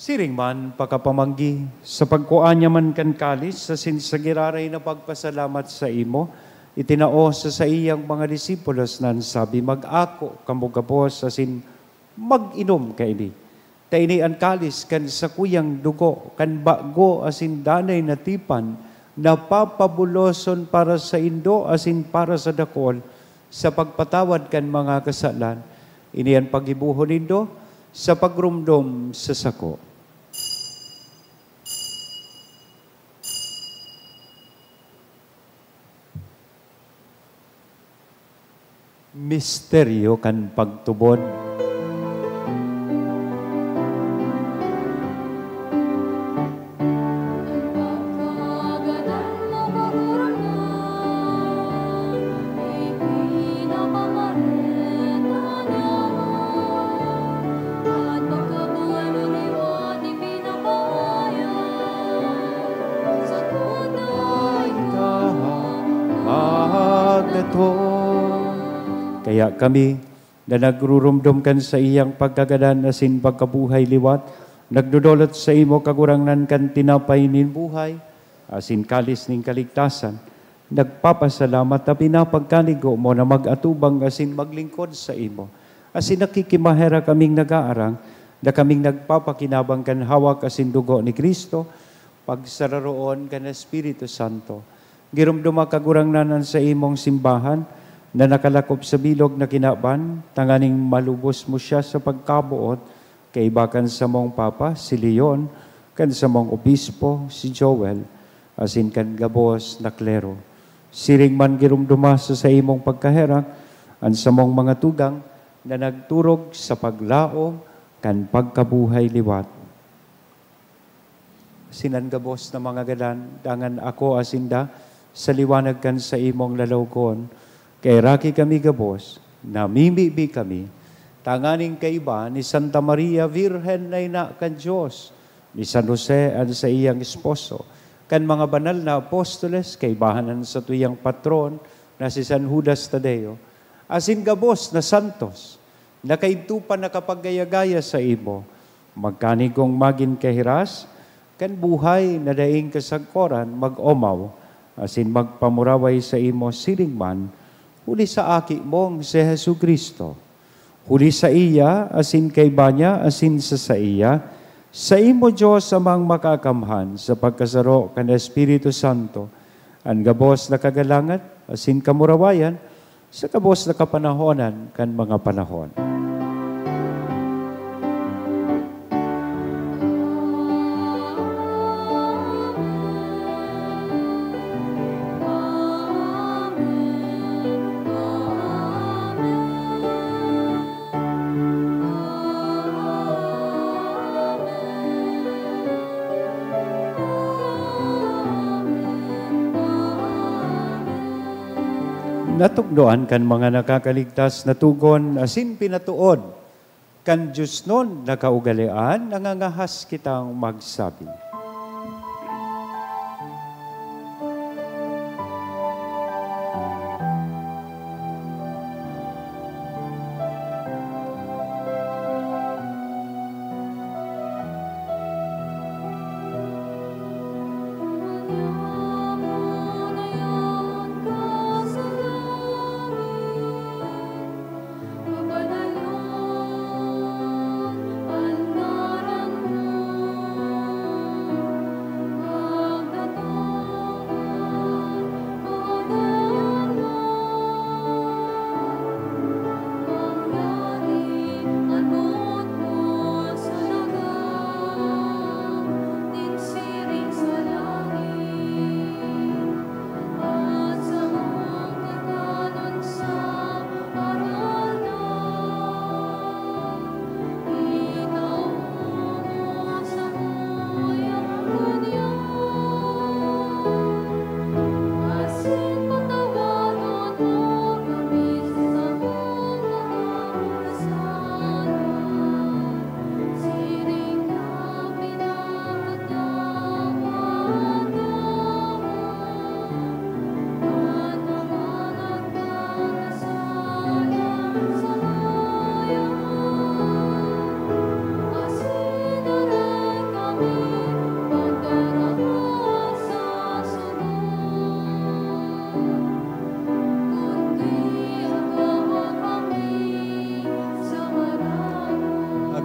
Siring man, pakapamanggi, sa pagkua niya man kan kalis, asin sa giraray na pagpasalamat saimo, itinao sa saiyang mga disipulos na nagsabi, "Mag-ako kamo gabos asin mag-inom kaini. Ta ini an kalis kan sakuyang dugo kan bago asin danay na tipan, na papabuloson para saindo asin para sa dakul sa pagpatawad kan mga kasalan. Ini an paggibohon nindo sa pagromdom sa sako." Misteryo kan pagtubod. Kaya kami, na nagruromdom kan saiyang pagkagadan asin pagkabuhay liwat, nagdodolot saimo, Kagurangnan, kan tinapay nin buhay asin kalis nin kaligtasan, nagpapasalamat ta pinapagkanigo mo na mag-atubang asin maglingkod saimo. Asin nakikimaherak kaming nag-aarang na kaming nagpapakinabang kan hawak asin dugo ni Cristo, pagsararoon kan Espiritu Santo. Giromdoma, Kagurangnan, an saimong simbahan na nakalakop sa bilog na kinaban, tanganing malubos mo siya sa pagkaboot, kaiba kan samong Papa, si Leon, kan samong obispo, si Joel, asin kan gabos na klero. Siring man giromdoma sa saimong pagkaherak an samong mga tugang na nagturog sa paglaom kan pagkabuhay liwat. Sinan gabos na mga gadan, dangan ako asinda sa liwanag kan saimong lalawgon. Kaheraki kami gabos, namimibi kami, tanganing kaiba ni Santa Maria Virgen na ina kan Dios, ni San Jose an saiyang esposo, kan mga banal na apostoles, kaibahan an satuyang patron na si San Judas Tadeo, asin gabos na santos, na kaidto pa nakapaggaya-gaya saimo, magkanigong magin kahiras kan buhay na daing kasagkoran, mag-omaw asin magpamuraway saimo siring man, huli sa Aki mong si Jesu-Cristo. Huli saiya, asin kaiba niya, asin sa saiya, saimo, Dios Amang Makakamhan, sa pagkasaro kan Espiritu Santo, an gabos na kagalangan asin kamurawayan, sa gabos na kapanahonan kan mga panahon. Natukdoan kan mga nakakaligtas na tugon asin pinatood kan diosnon na kaugalean, nangangahas kitang magsabi.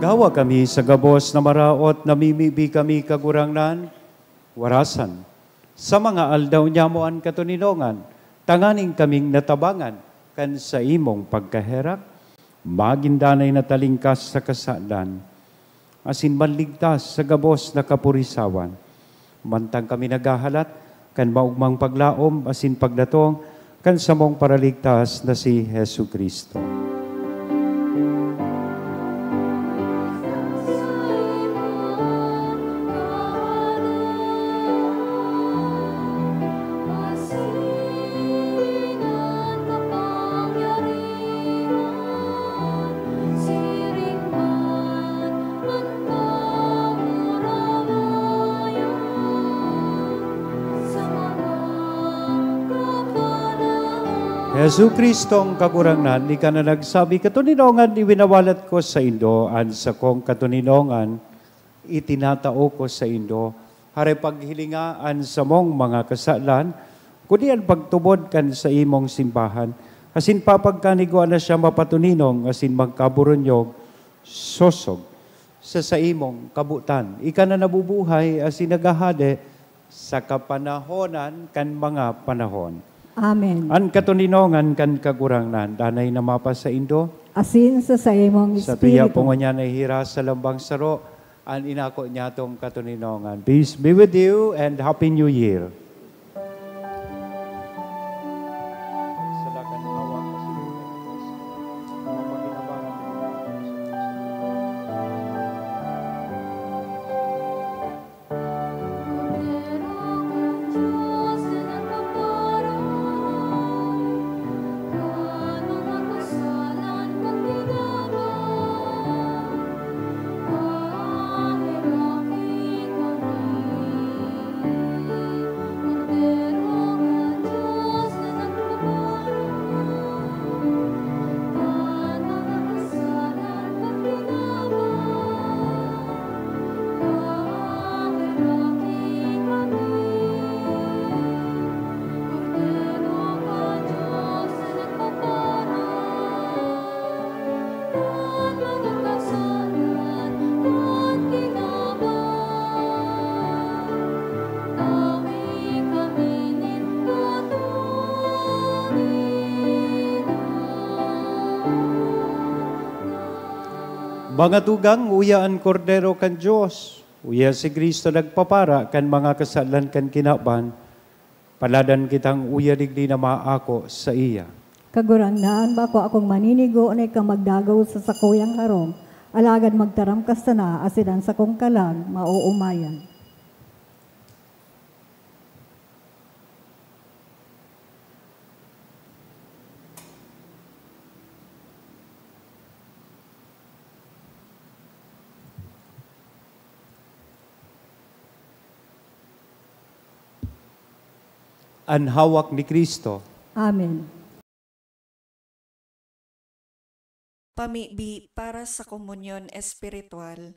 Agawa kami sa gabos na maraot, namimibi kami, Kagurangnan, warasan sa mga aldaw nyamo an katoninongan, tanganing kaming natabangan kan saimong pagkaherak, magin danay na talingkas sa kasadan, asin manligtas sa gabos na kapurisawan. Mantang kami naghahalat kan maogmang paglaom asin pagdatong kan samong Paraligtas na si Jesu-Cristo. Jesu-Cristong Kagurangnan, ika na nagsabi, "Katoninongan iwinawalat ko saindo, an sakong katoninongan itinatao ko saindo." Hare, paghilinga an samong mga kasalan, kundi an pagtubod kan saimong simbahan, asin papagkanigwa na siya mapatoninong asin magkaburunyog, sosog sa saimong kabotan. Ika na nabubuhay asin naghahade sa kapanahonan kan mga panahon. Amen. An katoninongan kan Kagurangnan danay na mapasaindo. Asin sa saimong Sa tuya espiritu. Po ngunyan ay hira sa lambang saro, an inako niyatong katoninongan. Peace be with you and Happy New Year. Mga tugang, uya an Kordero kan Dios. Uya si Cristo nagpapara kan mga kasalan kan kinaban. Paladan kitang uya digdi na maako saiya. Kagurangnan, bako akong maninigo na ika magdagaw sa sakuyang harong, alagad magtaram ka sana asin an sakong kalag maoomayan. An hawak ni Cristo. Amen. Pamibi para sa komunyon espiritual.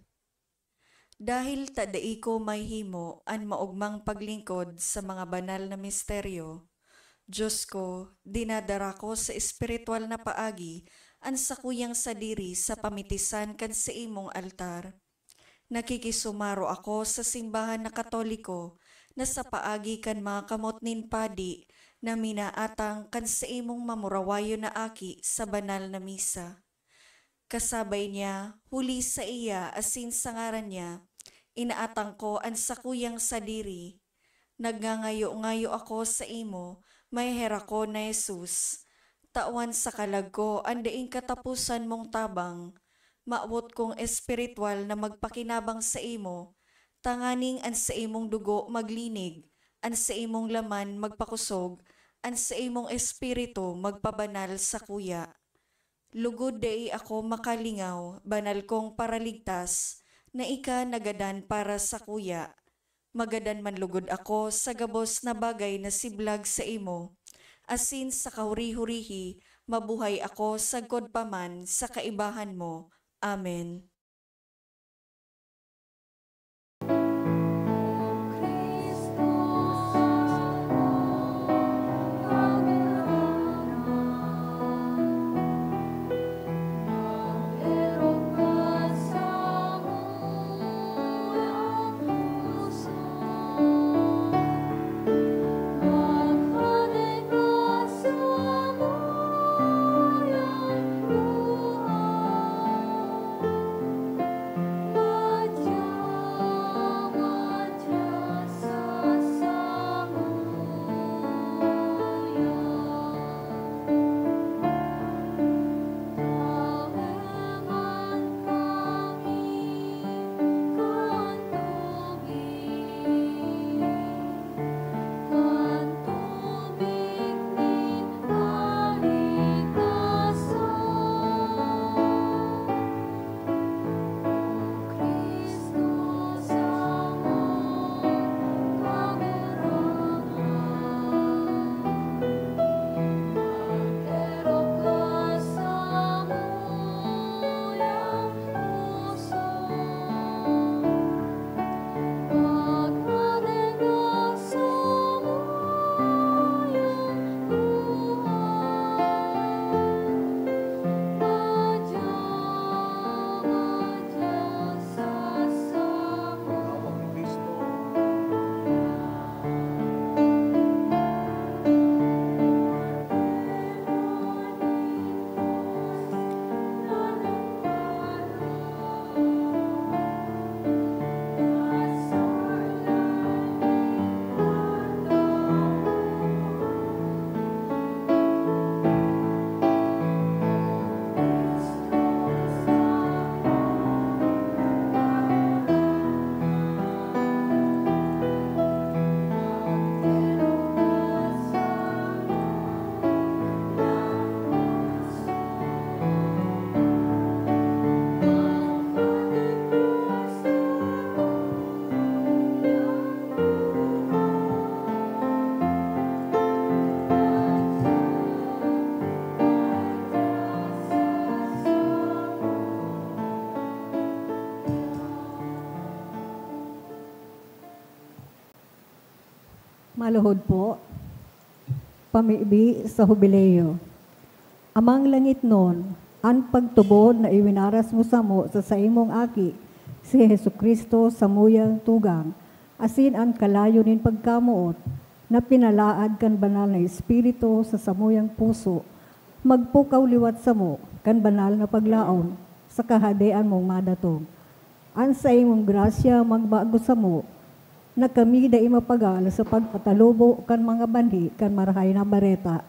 Dahil ta dai ko mahimo an maogmang paglingkod sa mga banal na misteryo, Dios ko, dinadara ko sa espiritual na paagi an sakuyang sadiri sa pamitisan kan saimong altar. Nakikisumaro ako sa simbahan na Katoliko na sa paagi kan mga kamot nin padi na minaatang kan saimong mamurawayon na aki sa banal na misa. Kasabay niya, huli saiya asin sa ngaran niya, inaatang ko an sakuyang sadiri. Nagngangayo-ngayo ako saimo, maheherak ko na Jesus. Tawan sa kalag ko an daing kataposan mong tabang. Mawot kong espiritual na magpakinabang saimo, tanganing an saimong dugo maglinig, an saimong laman magpakusog, an saimong espiritu magpabanal sakuya. Lugod dai ako makalingaw, banal kong Paraligtas, na ika nagadan para sakuya. Magadan man lugod ako sa gabos na bagay na siblag saimo, asin sa kahuri-hurihi mabuhay ako sagkod pa man sa kaibahan mo. Amen. Maluhod po, pamibi sa Hubileo. Amang langitnon, an pagtubod na iwinaras mo samo sa saimong Aki, si Jesu-Cristo, samuyang tugang, asin an kalayo nin pagkamoot na pinalaad kan Banal na Espiritu sa samuyang puso, magpukaw liwat samo kan banal na paglaom sa Kahadean mong madatong. An saimong grasya magbago samo, na kami dai mapagal sa pagpatalubo kan mga banhi kan Marahay na Bareta.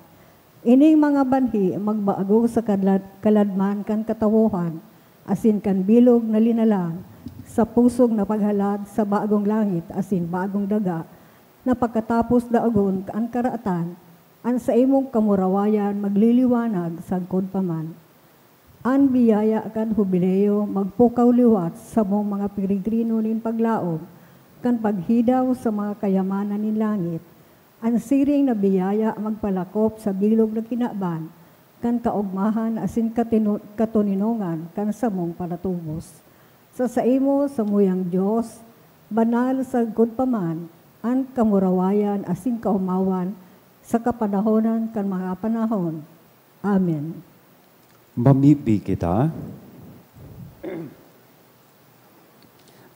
Ining mga banhi magbago sa kalad-, kaladman kan katawohan, asin kan bilog na linalang, sa pusog na paghalad sa bagong langit asin bagong daga, na pagkatapos daogon an karatan, an saimong kamurawayan magliliwanag sagkod pa man. An biyaya kan Hubileo magpukaw liwat samong mga peregrino nin paglaom kan paghidaw sa mga kayamanan nin langit. An siring na biyaya magpalakop sa bilog na kinaban kan kaogmahan asin katino-, katoninongan kan samong palatubos. Sa saimo, samuyang Dios, banal sagkod pa man an kamurawayan asin kaomawan sa kapanahonan kan mga panahon. Amen. Mamibi kita.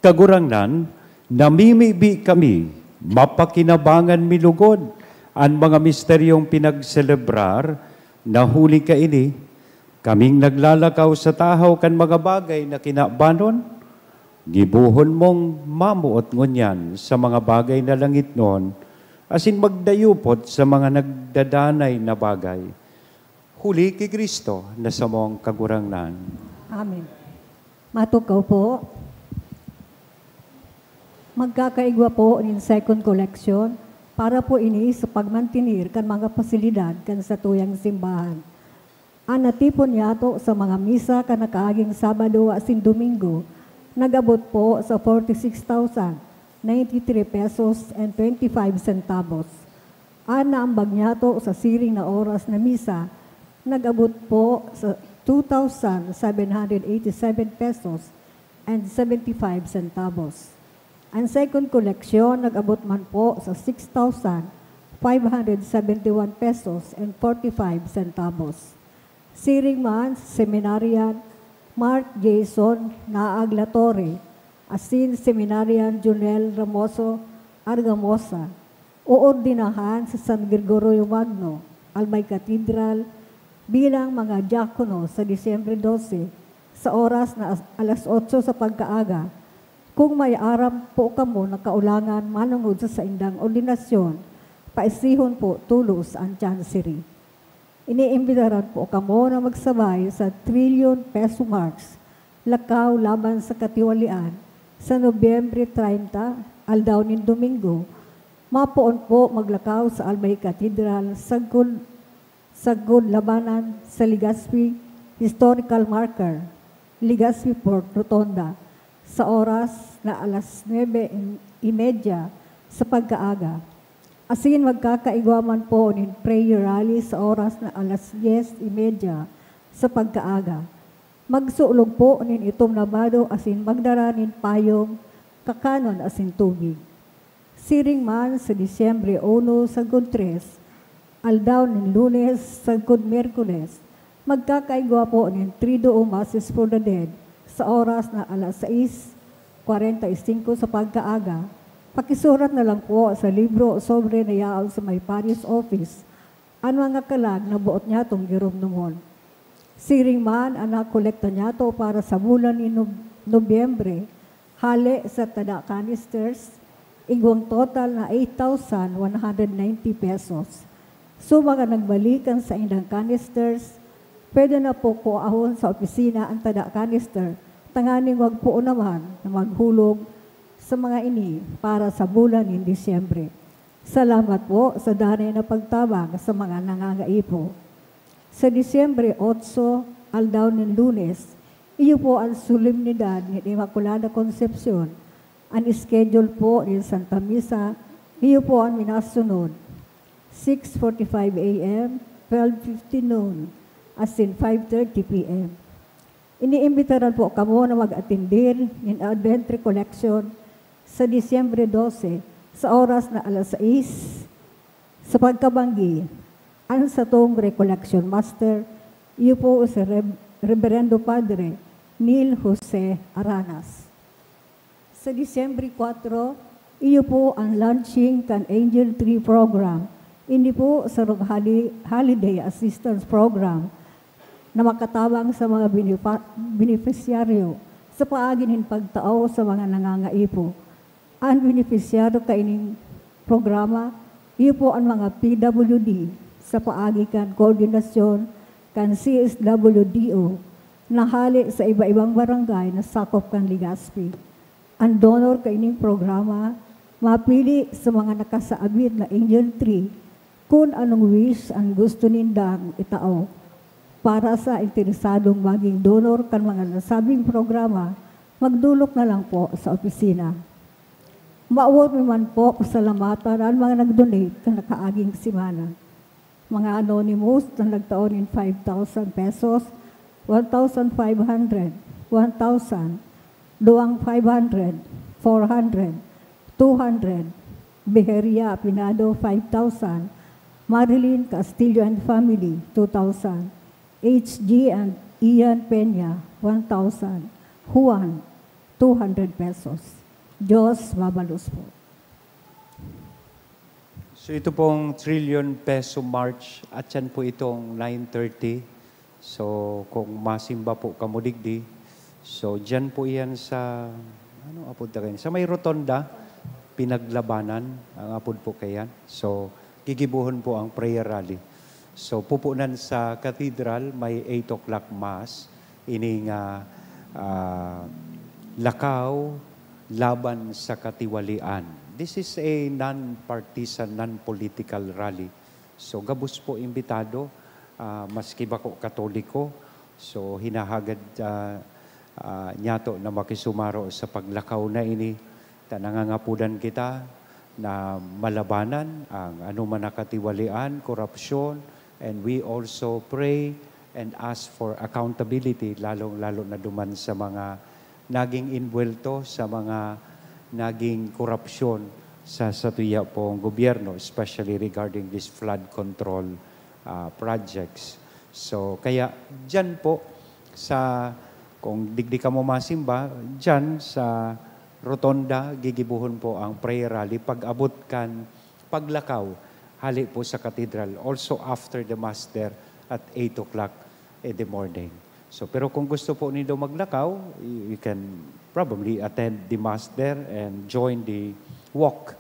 Kagurangnan, namimibi kami, mapakinabangan mi lugod an mga misteryong pinagselebrar na huli kaini, kaming naglalakaw sa tahaw kan mga bagay na kinabanon, gibohon mong mamoot ngunyan sa mga bagay na langitnon, asin magdayupot sa mga nagdadanay na bagay. Huli ki Cristo na samong Kagurangnan. Amen. Matukaw po. Magkakaigwa po nin second collection para po ini sa pagmantener kan mga pasilidad kan satuyang simbahan. An natipon niyato sa mga misa kan nakaaging Sabado asin Domingo nag-abot po sa forty-six thousand ninety-three pesos and twenty-five centavos. An naambag niyato sa siring na oras na misa nag-abot po sa two thousand seven hundred eighty-seven pesos and seventy-five centavos. An second koleksyon nag-abot man po sa six thousand five hundred seventy-one pesos and forty-five centavos. Siring man sa Seminarian Mark Jason Naag La Torre asin Seminarian Jonel Ramoso Argamosa, oordinahan sa San Gregorio Magno, Albay Cathedral, bilang mga diakono sa Disyembre dose, sa oras na as-, alas otso sa pagkaaga. Kung may aram po kamo na kaulangan manongod sa saindang ordinasyon, paisihon po tolos an chancery. Iniimbitaran po kamo na magsabay sa Trillion Peso March, Lakaw Laban sa Katiwalian, sa Nobyembre treinta, aldaw nin Domingo. Mapoon po maglakaw sa Albay Cathedral, sagkod, sagkod labanan sa Legazpi Historical Marker, Legazpi Port Rotonda, sa oras na alas nuebe y media sa pagkaaga. Asin magkakaigwa man po nin prayer rally sa oras na alas dyes y media sa pagkaaga. Magsulog po nin itom na bado asin magdara nin payong, kakanon asin tubig. Siring man sa Disyembre uno sagkod tres, aldaw nin Lunes sagkod Miyerkules, magkakaigwa po nin Triduum Masses for the Dead sa oras na alas sais kwarenta y singko sa pagkaaga. Pakisurat na lang po sa libro sobre na yaon sa may parish office an mga kalag na boot nyatong giromdomon. Siring man an nakolekta nyato para sa bulan ni Nob-, Nobyembre, hale sa tada canisters, igwang total na eight thousand one hundred ninety pesos. So, mga nagbalik an saindang canisters, pwede na po kuahon sa opisina an tada canister, tanganing wag po naman na maghulog sa mga ini para sa bulan nin Disyembre. Salamat po sa danay na pagtabang sa mga nangangaipo. Sa Disyembre otso, aldaw nin Lunes, iyo po an solemnidad nin Inmaculada Concepcion. An schedule po nin Santa Misa, iyo po an minasunod, six forty-five A M, twelve fifty noon, asin five thirty P M. Iniimbitaran po kamo na mag-atender nin Advent Recollection sa Disyembre dose, sa oras na alas sais Sa pagkabanggi, an satong recollection master, iyo po si Rev-, Reverendo Padre Neil Jose Aranas. Sa Disyembre kwatro, iyo po ang launching kan Angel Tree Program. Ini po sarong hali-, holiday assistance program na makatabang sa mga benefa-, benepisyaryo sa paagi nin pagtao sa mga nangangaipo. An benepisyaryo kaining programa, iyo po an mga P W D sa paagi kan koordinasyon kan C S W D O na hale sa iba-ibang barangay na sakop kan Legazpi. An donor kaining programa mapili sa mga nakasaabit na angel tree kun anong wish an gusto nindang itao. Para sa interesadong maging donor kan mga nasabing programa, magdolok na lang po sa opisina. Mawot mi man po pasalamatan an mga nag-donate kan nakaaging semana. Mga anonymous na nagtao nin five thousand pesos, one thousand five hundred, one thousand, duwang five hundred, four hundred, two hundred, Beheria Apinado, five thousand, Marilyn Castillo and family, two thousand, H G and Ian Peña, one thousand, Juan, two hundred pesos. Diyos mabalos po. So, ito pong Trillion Peso March, at yan po itong nine thirty. So, kung masimba po kamo digdi, so, dyan po iyan sa, ano apod ta kayan? Sa may rotonda, Pinaglabanan, ang apod po kayan. So, gigibohon po ang prayer rally. So, pupunan sa cathedral, may eight o'clock mass. Ini nga, ah, lakaw laban sa katiwalian. This is a non-partisan, non-political rally. So, gabos po imbitado, ah, maski bako Katoliko. So, hinahagad, ah, ah, niyato na makisumaro sa paglakaw na ini. Ta nangangapodan kita na malabanan ang anoman na katiwalian, korapsyon, and we also pray and ask for accountability, lalong-lalo na duman sa mga naging inbuwelto sa mga naging korapsyon sa satuya pong gobyerno, especially regarding this flood control, ah, projects. So, kaya diyan po sa, kung digdi kamo masimba, diyan sa Rotonda, gigibohon po ang prayer rally pag-abot kan paglakaw hale po sa katedral. Also after the mass there at eight o'clock in the morning. So, pero kung gusto po nindo maglakaw, you, you can probably attend the mass there and join the walk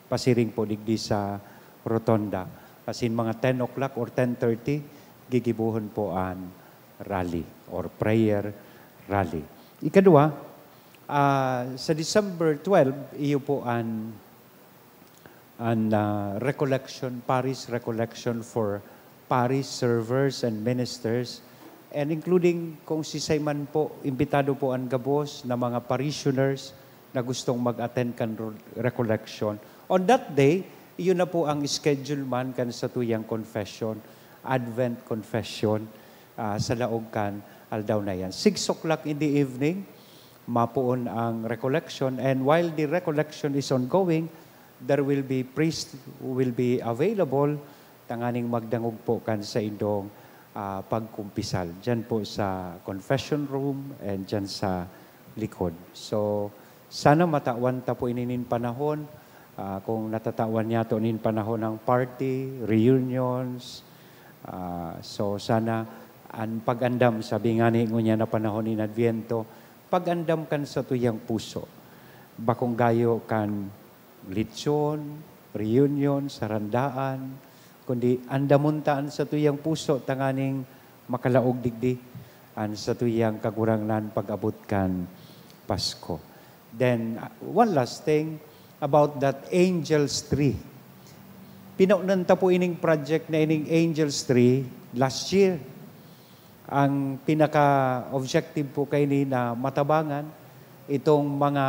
pasiring po digdi sa Rotonda. As in, mga ten o'clock or ten thirty, gigibohon po an rally or prayer rally. Ikadua, ah, sa December twelve, iyo po an, an, ah, recollection, parish recollection for parish servers and ministers, and including kung sisay man po, imbitado po an gabos na mga parishioners na gustong mag-attend kan ro-, recollection. On that day, iyon na po ang schedule man kan satuyang confession, Advent confession, ah, sa laog kan aldaw na yan. Six o'clock in the evening, mapoon ang recollection, and while the recollection is ongoing, there will be priest who will be available tanganing magdangog po kan saindong, ah, pagkumpisal diyan po sa confession room and diyan sa likod. So, sana matawan ta po ini nin panahon. Ah, kung natatawan niyato nin panahon ang party, reunions, ah, so sana an pag-andam, sabi ngani ngunyan na panahon nin Adviento, pag-andam kan satuyang puso. Bakong gayo kan lechon, reunion, sarandaan, kundi andamon ta an satuyang puso tanganing makalaog digdi an satuyang Kagurangnan pag-abot kan Pasko. Then, uh, one last thing about that Angels Tree. Pinaonan ta po ining project na ining Angels Tree last year. Ang pinaka-objective po kaini na matabangan itong mga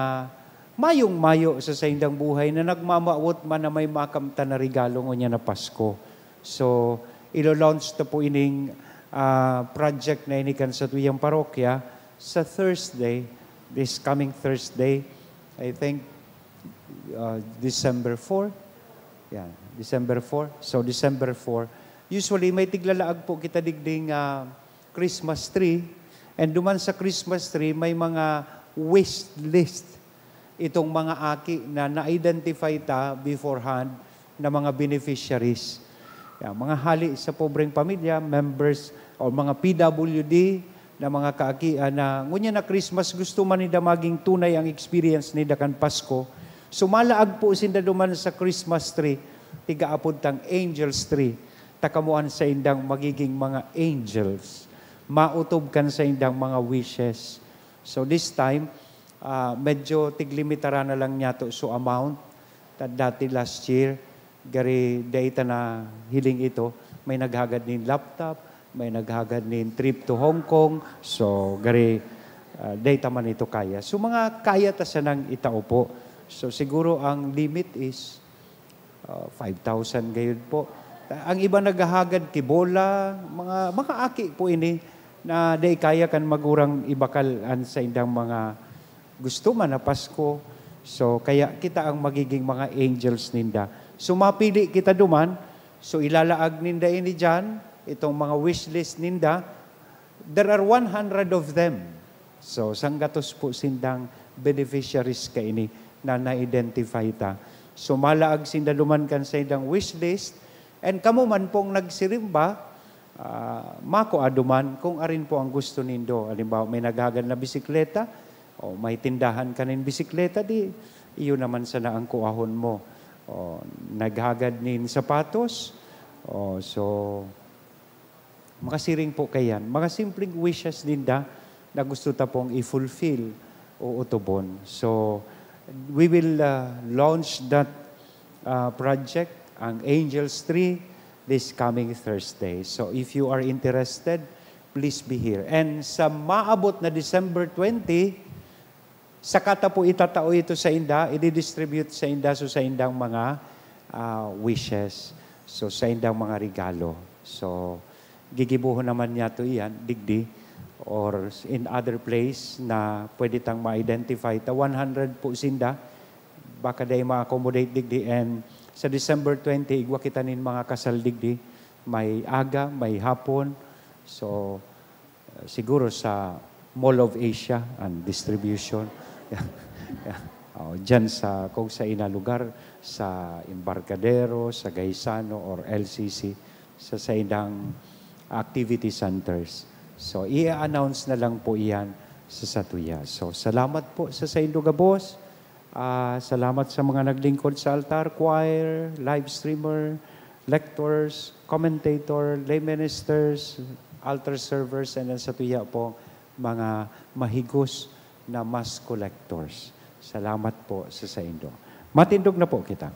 mayong-mayo sa saindang buhay na nagmamawot man na may makamtan na regalo ngunyan na Pasko. So, ilo-launch ta po ining, ah, project na ini kan satuyang parokya sa Thursday, this coming Thursday, I think, ah, December four. Yan, December four. So, December four. Usually, may tiglalaag po kita digding, ah, Christmas tree. And duman sa Christmas tree, may mga wish list itong mga aki na na-identify ta beforehand na mga beneficiaries. Yan, mga hali sa pobreng pamilya, members o mga P W D na mga kaakian na ngunyan na Christmas, gusto man ninda maging tunay ang experience ninda kan Pasko. So, malaag po sinda duman sa Christmas tree, tigaapod tang angels tree. Ta kamo an saindang magiging mga angels. Maotob kan saindang mga wishes. So, this time, ah, medyo tiglimitaran na lang niyato so amount. Ta dati last year, gari dai ta nahiling ito, may naghagad nin laptop, may naghagad nin trip to Hong Kong. So, gari, ah, dai ta man ito kaya. So, mga kaya ta sanang itao po. So, siguro ang limit is, ah, five thousand gayud po. Ang iba naghahagad ki bola, mga, mga aki po ini na dai kaya kan magurang ibakal an saindang mga gusto man na Pasko. So, kaya kita ang magiging mga angels ninda. So, mapili kita duman. So, ilalaag ninda ini diyan, itong mga wish list ninda. There are one hundred of them. So, sanggatos po sindang beneficiaries kaini na na-identify ta. So, malaag sinda duman kan saindang wish list. And kamo man pong nagsirimba, ah, makua duman kung arin po ang gusto nindo. Halimbawa, may naghagad na bisikleta, o may tindahan ka nin bisikleta, di iyo naman sana ang kuahon mo. O naghagad nin sapatos, o so, makasiring po kayan. Mga simpleng wishes ninda na gusto ta pong i-fulfill o utubon. So, we will, ah, launch that, ah, project, ang Angels Tree, this coming Thursday. So, if you are interested, please be here. And sa maabot na December twenty, saka ta po itatao ito sainda, i-distribute sainda, so saindang mga, ah, wishes, so saindang mga regalo. So, gigibohon naman niyato iyan, digdi, or in other place na pwede tang ma-identify ta. One hundred po sinda, baka dai ma-accommodate digdi. And sa December twenty, igwa kita nin mga kasal digdi. May aga, may hapon. So, siguro sa Mall of Asia ang distribution. Oh, dyan sa, kung sa ina lugar, sa Embarcadero, sa Gaisano, or L C C, sa saindang activity centers. So, i-announce na lang po iyan sa satuya. So, salamat po sa saindo gabos. Ah, salamat sa mga naglingkod sa altar, choir, live streamer, lectors, commentator, lay ministers, altar servers, and then sa tuya po, mga mahigos na mass collectors. Salamat po sa saindo. Matindog na po kita.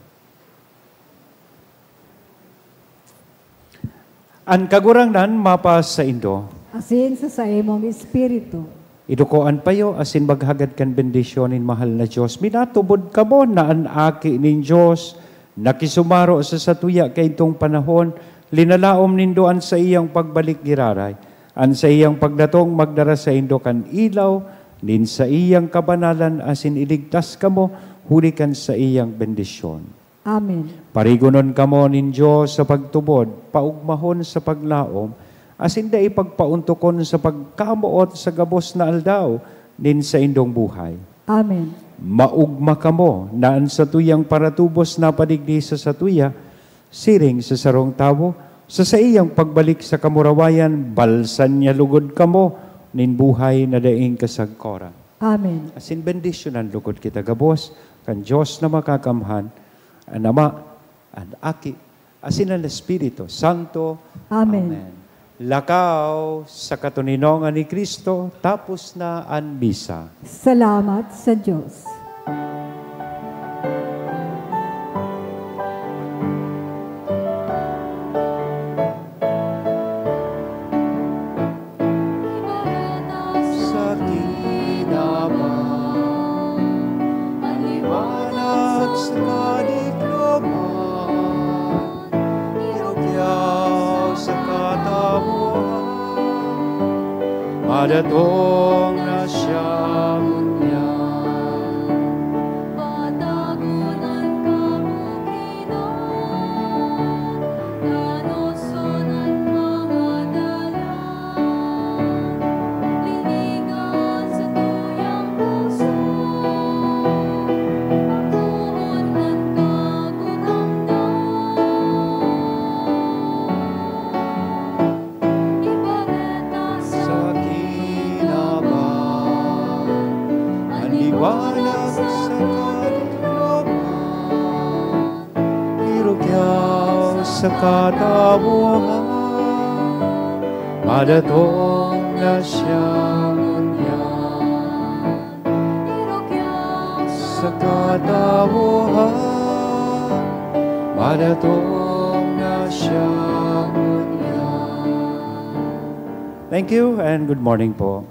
An Kagurangnan mapasaindo. Asin sa saimong espiritu. Iduko an payo asin maghagad kan bendisyon nin mahal na Dios. Minatubod kamo na an Aki nin Dios nakisumaro sa satuya kaidtong panahon, linalaom nindo an saiyang pagbalik giraray. An saiyang pagdatong magdara saindo kan ilaw nin saiyang kabanalan asin iligtas kamo huli kan saiyang bendisyon. Amen. Parigonon kamo nin Dios sa pagtubod, paugmahon sa paglaom, asin dai pagpaontokon sa pagkamoot sa gabos na aldaw nin saindong buhay. Amen. Maugma kamo na an satuyang paratubos na padigdi sa satuya, siring sa sarong tawo, sa saiyang pagbalik sa kamurawayan, balsan niya lugod kamo nin buhay na daing kasagkoran. Amen. Asin bendisyonan lugod kita gabos kan Dios na makakamhan, an Ama, an Aki, asin an Espiritu Santo. Amen. Amen. Lakaw sa katoninongan ni Cristo, tapos na an misa. Salamat sa Dios. Sa kinaban, an liwanag sa kadigloman, irugyaw sa katawohan, madatong na siya ngunyan. Patagonan kamo, Ginoo. Sa katawohan, madatong na siya ngunyan. Pero kaya sa katawohan, madatong na siya ngunyan. Thank you and good morning po.